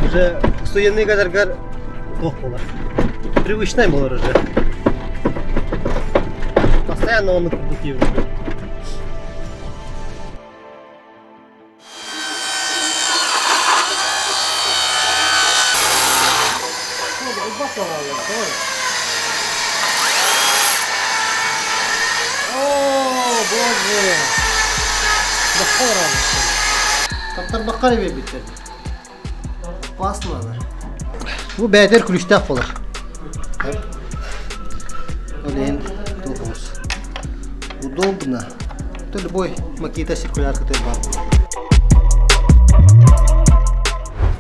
Уже студенныы кэлэргэр туох буолар? Привычнай буолар уже. Постоянно оннук курдук диэбит. Опасно давай. О, боже! Бахха Таптарбакка эрэ биэрбиттэр. Опасно она. Бу бээтэр күлүстээх буолар. Ол иһин туохумус. Удобно. Это любой макита циркулярка баар.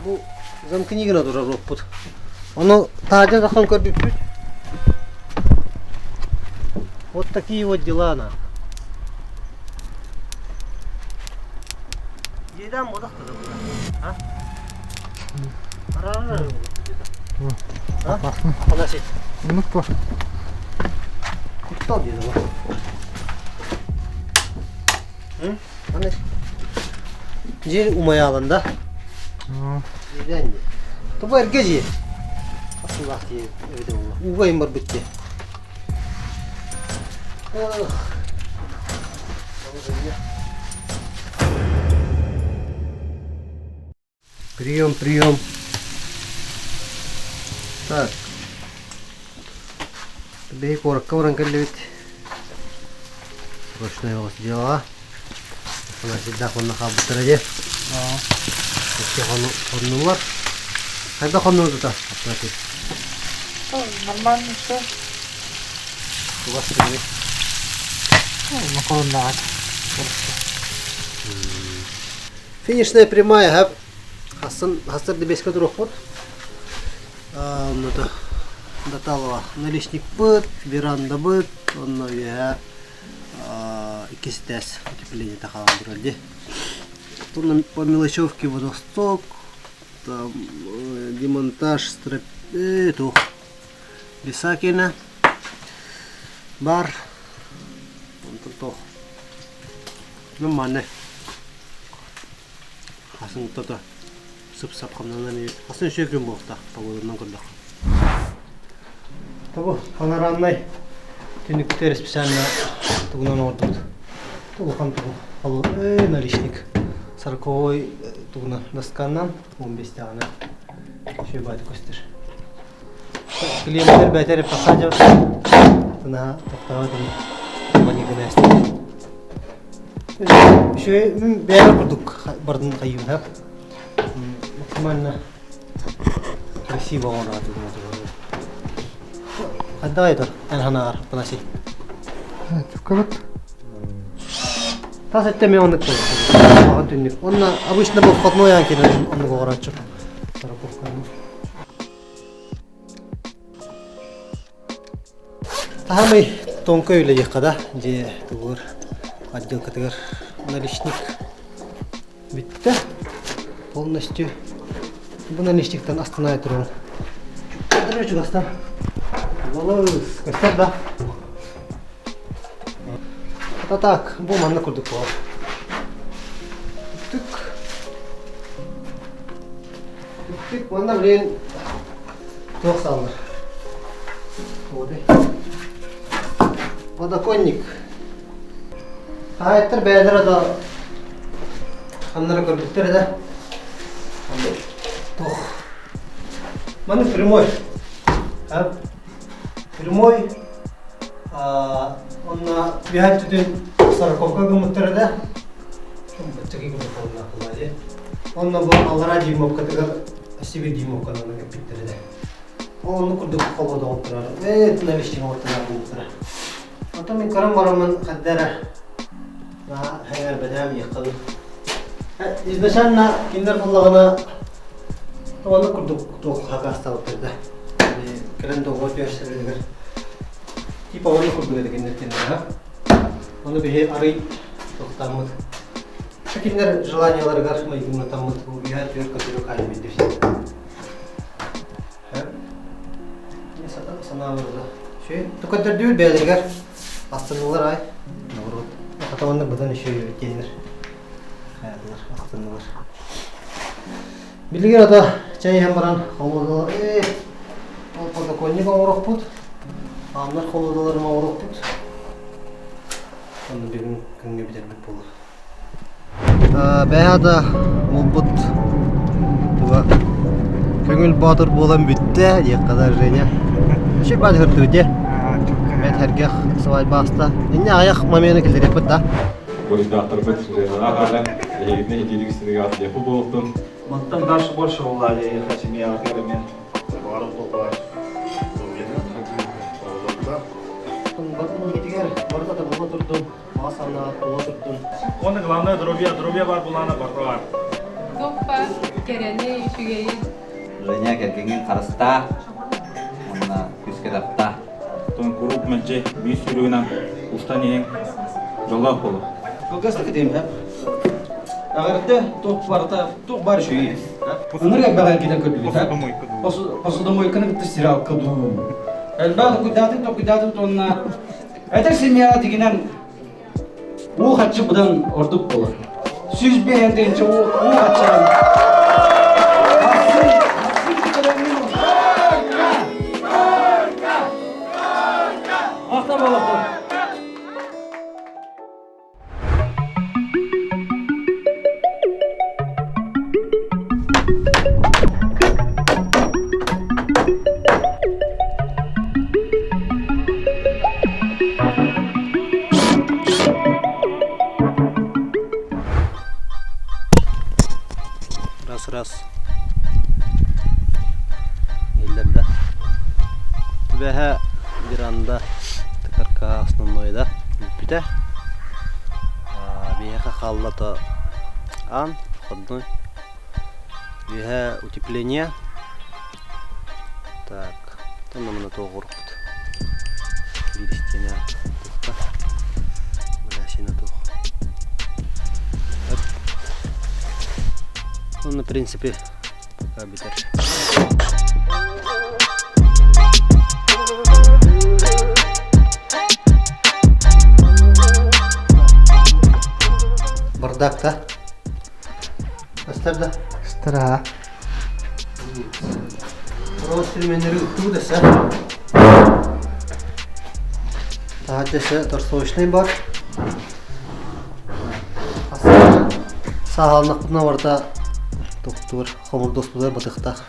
Бу замкни гына турар оппут. Ону таадьа тахан көрбүппүт. Вот такие вот дела на. Дедам бодах А? А? Афанасий. Ну кто? Куттал диэн Аны дьиэ умайаалан да. Дьиэдэн дьиэ. Тобо эргэ дьиэ. Асыллаах дьиэ эбитэ буолла. Ууга айан барбыт дьиэ. Прием, прием. Так. Биһи куоракка баран кэллибит. Срочное у вас дела. Афанасийдаах уонна хаалбыттара дии. Икки хоннулар. Хайда хоннуҥ тута, Афанасий? Нормально все. Тугас кимий? Макароннаҕа. Финишная прямая хап хассын хастар дебеске туруохпут. Онно Даталова наличникпыт, верандабыт, онно үөһэ иккис этээс утепление хаалан турар дии. Потом по мелочевке водосток, там демонтаж строп... туох Бисакина бар. Онтон туох Ну манна хасын тото сып-сап хамнанан иһит. Хасын үчүгэй күн буолуохтаах погоданан көрдөххө. Тобу панорамнай түнүктэр специально тугунан оҥордубут. Улахан тугу наличник сороковой тугунан досканан 15 даҕаны үчүгэй баайдык көстөр. Клиенттэр бэйэтэ посадил наһаа тохтообот ини маньыгына Үчүгэй бэйэбэр курдук бардын хайыыбын хап максимально красиво оҥороотум Хайдах айтар эн санааҕар Панасий? Кыбыт. Тас өттө эмиэ оннук буолар. Түннүк. Онно обычно бу входной аан киирэн оннук оҕорооччу. Таһамый тонкой үлэлиэххэ да дьиэ тугур отделкатыгар наличник бүттэ полностью бу наличниктан астына туран чугастан Волос көстөр да Это так бу манна курдук буолар Түк Түк манна блин Туох саллар? Подоконник. Хаһаайыттар бэйэлэрэ да ханнара көрбүттэр да. Туох. Маны прямой. А? Прямой. Онна биһат түтүн сороковка гыммыттар да. Баччаки гыммыттар Онно бу аллараа дюймовкатыгар Сибирь дюймовканан кэппиттэр этэ. Ол оннук курдук холбодоҕун турар. Ээ, наличник оҥортонор буолбуттара. Онтон мин көрөн бараммын ханна эрэ наһаа сэҥээрбэтэҕим иэххэ дуу. Изначально кинилэр буллаҕына оннук курдук туох хакаастаабыттар да. Кэлэн доҕор түһэрсэлэригэр типа оннук курдук этэ кинилэр кинилэр. Ону биһи арый тохтооммут Кинилэр желаниеларыгар майгыннатаммыт үһэ түөрт көтөрү хаайан биэрдибит. Санаабыта. Шүй, тукаддырдүүр бэйэлэригэр астыннылар ай. Наоборот. Хатаманнык быдан еще диэннэр. Хаядылар, астыннылар. Билигин ата чай иһэн баран холодалар, ээ, ол подоконник оҥорохпут. Ааннар холодаларын оҥорохпут. Онно бүгүн күҥҥэ бүтэрбит буолар. Бэйэ да булбут туга Көҥүл Боотур буолан бүттэ диэххэ да Женя. Үчүгэй баҕайы көрдүбүт дии. Бэрт сэргэх свадьба ааста. Инньэ аҕыйах момены киллэриэхпит да. Буруйдаахтарбыт Женалаах аҕа эһигитинэ итиилик истинигэ атыйахпы буолуохтун. Мантан дальше больше улаали семьяҕа мен Барыта табылла турдун, баҕа санаа тула турдун. Уонна главное здоровье, здоровье бар булаана барта бар. Туохпа кэрэни, үчүгэйи. Женя кэргэҥҥин харыстаа уонна күүскэ таптаа. Оттон куруук мэлдьи биир сүүрүгүнэн устан иһиҥ дьоллоох буолуо. Кылгастык этиим да. Эҕэрдэ туох барыта туох баар үчүгэй. Ынырык элбэх эргитэн көрдүбүт. Посудомойканы кытта стиралка дуу. Элбэх токуйдаатым токуйдаатым уонна этэр семьяҕа тигинэн уу хаччы быдан ордук буолар. 105 тыһыынча уу хаччынан. Махтал буолуохтун. Раз раз. Иллэрдэ. Түбэһэ веранда ТКРК основной да бүппүтэ. Биһиэхэ хаалла то аан входной. Үөһэ утепление. Так, тонномуна туоҕуруппут. Биир истиэнэ тутта. Бля, туох. Ну, в принципе, пока бүтэр. Бардак да? Көстөр да? Көстөр аа. Роз сүрүмэннэри ыттыбыт десе. Таһа десе торсовочный бар. Саһалнахпытына барыта тохтуур, хомурдуоспутугар батыхтаах.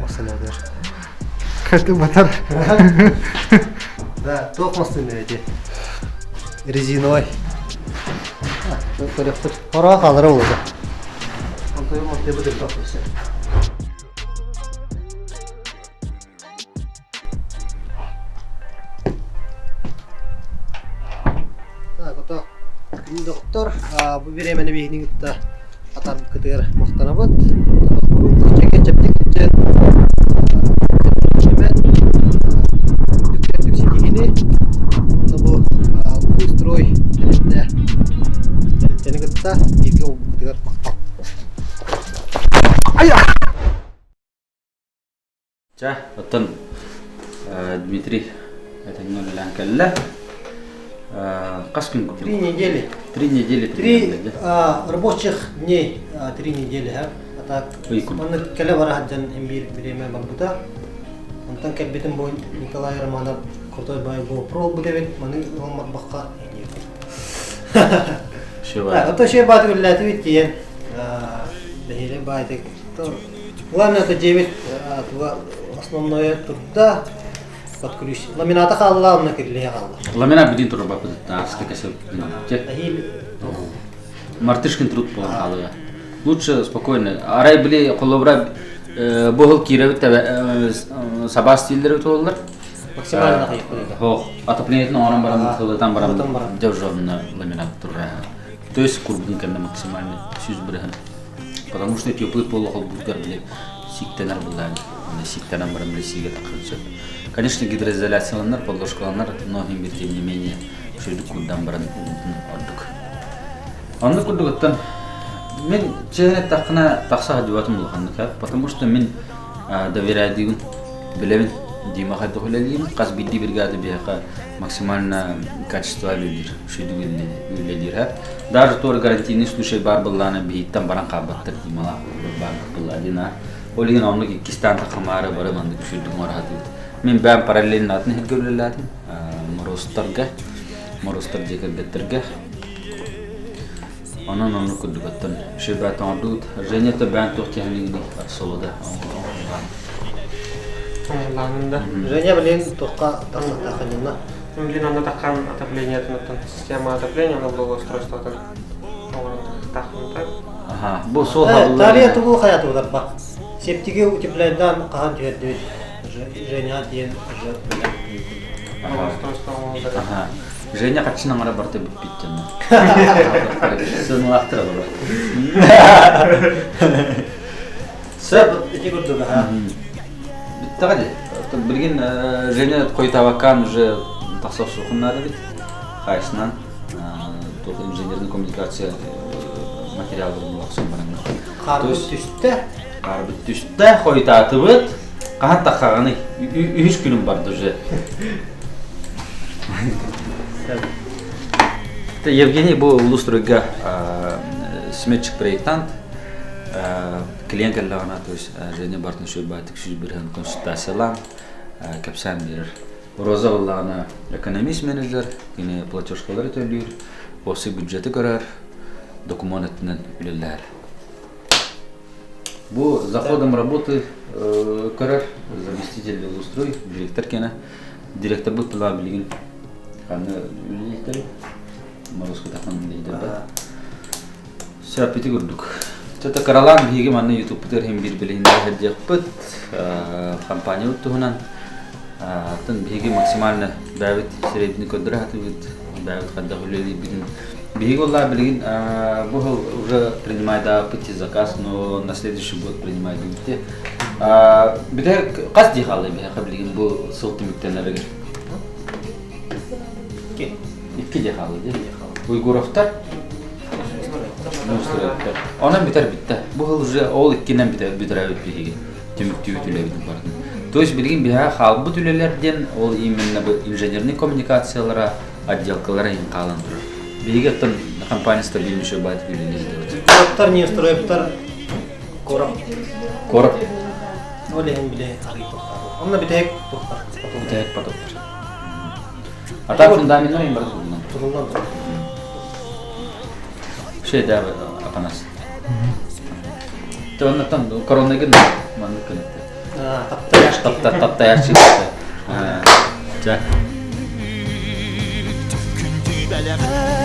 Масыналар. Каты батар. Да, туох массыына эти? Резиновай. Көрөхпүт. Хороох хаалара буолуо. Онтон монтуйбут элбэх өссө. Так, ото доктор, бу бириэмэни биһигини кытта атарбыккытыгар махтанабыт. Чэкэ чэптик үрдүк ситиһини онно бу строй тэрилтэ тэрилтэни кытта бииргэ буолбуккутугар махтал. Чэ, оттон Дмитрий этэҥҥэ үлэлээн кэллэ. Хас күн курдук? 3 недели. 3 недели. Три рабочих дней, 3 недели, а так манна кэлэ бара сылдьан биир бириэмэ барбыта. Онтон кэлбитим бу Николай Романов крутой бай GoPro ылбыт эбит, маны ылан барбакка. Ото шөй бааты үллээтибит тиийэн бэһиэлэй баайдык. Главное это дьиэбит туга основное турда под ключ. Ламината хаалла, онно кирилиһэ хаалла. Ламинат бүтүн турбаппыт ааска кэсэл. Мартышкин труд буолан хаалыа. Лучше спокойно. Арай били холобура бу киирэбит сабаас стиллери туоллар. Максимально Хоох, отоплениетин оҥорон баран сылытан баран дьэ уже онно ламинат турар. То есть курбун кэннэ максимально 100%. Потому что теплый пол холбуутугар били сиктэнэр буллаан. Сиктэнэн баран били сиигэ тахсан сөп. Конечно, гидроизоляцияланар, подложкаланар, но тем не менее шөйдүк курдан баран ордук. Оннук курдугуттан мин чээн эттэххинэ тахса сылдьыбатым улаханнык, потому что мин доверяйдыыбын, билэбин Дима хайдах үлэлиирин, хас биирдии бригада биһиэхэ максимально качество үлэлиир, үчүгэй үлэлиир. Даже туор гарантийный случай баар буоллаҕына биһиттэн баран хаалбаттар Дималаах баар буолла один а. Ол иһин оннук иккистээн тахамаары бары маннык үчүгэйдик оҥоро сатыыбыт. Мин бэйэм параллельно атын иһиргэ үлэлээтим. Морозтарга, Морозтар дьиэ кэргэттэргэ. Онон оннук курдук оттон шибат оҥордубут. Женя-то бэйэҥ туох тиһэниҥний солода. Лаанын да. Женя билин туохха тахсыахтааххын Билин онно таххан отоплениетын оттон система отопления оно благоустройствотын оҥорон тахтаахпын так. Аха, бу суол хабыллар. Тария тугу хаятыбытар ба? Септиги утепляйдан хаһан түһэрдибит. Женя диэн уже Благоустройство оҥороллор. Аха. Женя хаччын аҥара барыта бүппүт дьонно. Сыаналаахтар олор. Сөп ити курдук аха. Бүттэҕэ дии. Билигин Женя хойутаабаккаан уже тахса охсуохун наада эбит. Хайысынан туох инженерный коммуникация материалларын охсон баран. Хаарбыт түстэ. Хаарбыт түстэ, хойутаатыбыт. Хаһан таххаҕыный? Үһүс күнүм барды уже. Евгений бу улуустарга сметчик проектант клиент кэллэҕинэ то есть Женя бартын сүрбаатык 101 консультациялаан кэпсээн биэрэр. Роза буоллаҕына экономист менеджер, кини платежкалары төлүүр, осы бюджеты көрөр, документ өттүнэн үлэлэһэр. Бу за ходом работы көрөр заместитель устрой, директор кэнэ. Директор бу тыла билигин ханна үлэлиэхтэри Морозко тахан үлэлиэхтэр Сөп ити курдук. Чата кыралаан биһиги манна ютубпутугар иһин биир билиһиннэрэ сылдьыахпыт. Компаниябыт туһунан атын биһиги максимально бэйэбит сирэйбитин көрдөрө сатыыбыт, бэйэбит хайдах үлэлиирбитин. Биһиги буоллаа билигин бу сыл уже принимайдаабыт заказ, но на следующий год принимайдыбыт. Бүтэр хас дии хаалла биһиэхэ билигин бу сыл түмүктэнэригэр? Икки дии хаалла дии. Уйгуровтар Онон бүтэр бүттэ. Бу сыл уже ол иккинэн бүтэрээбит биһиги түмүктүүбүт үлэбитин барытын. То есть билигин биһиэхэ хаалбыт үлэлэр диэн ол именно бу инженерный коммуникациялара, отделкалара иһин хаалан турар. Биһиги оттон компания стабильный еще баайт үлэлии сылдьабыт. Куораттар, неустроевтар короб. Короб. Ол иһин били арый туохтар. Онно бүтэһик туохтар. Бүтэһик потоктар. А так фундаментный им барытылынан. Тутуллан турар. Şey да Апанас. Те оннотон коронныгын маннык көнөттө. Таптаяш тапта таптаяш Ча. Күндү бэлэҕэ.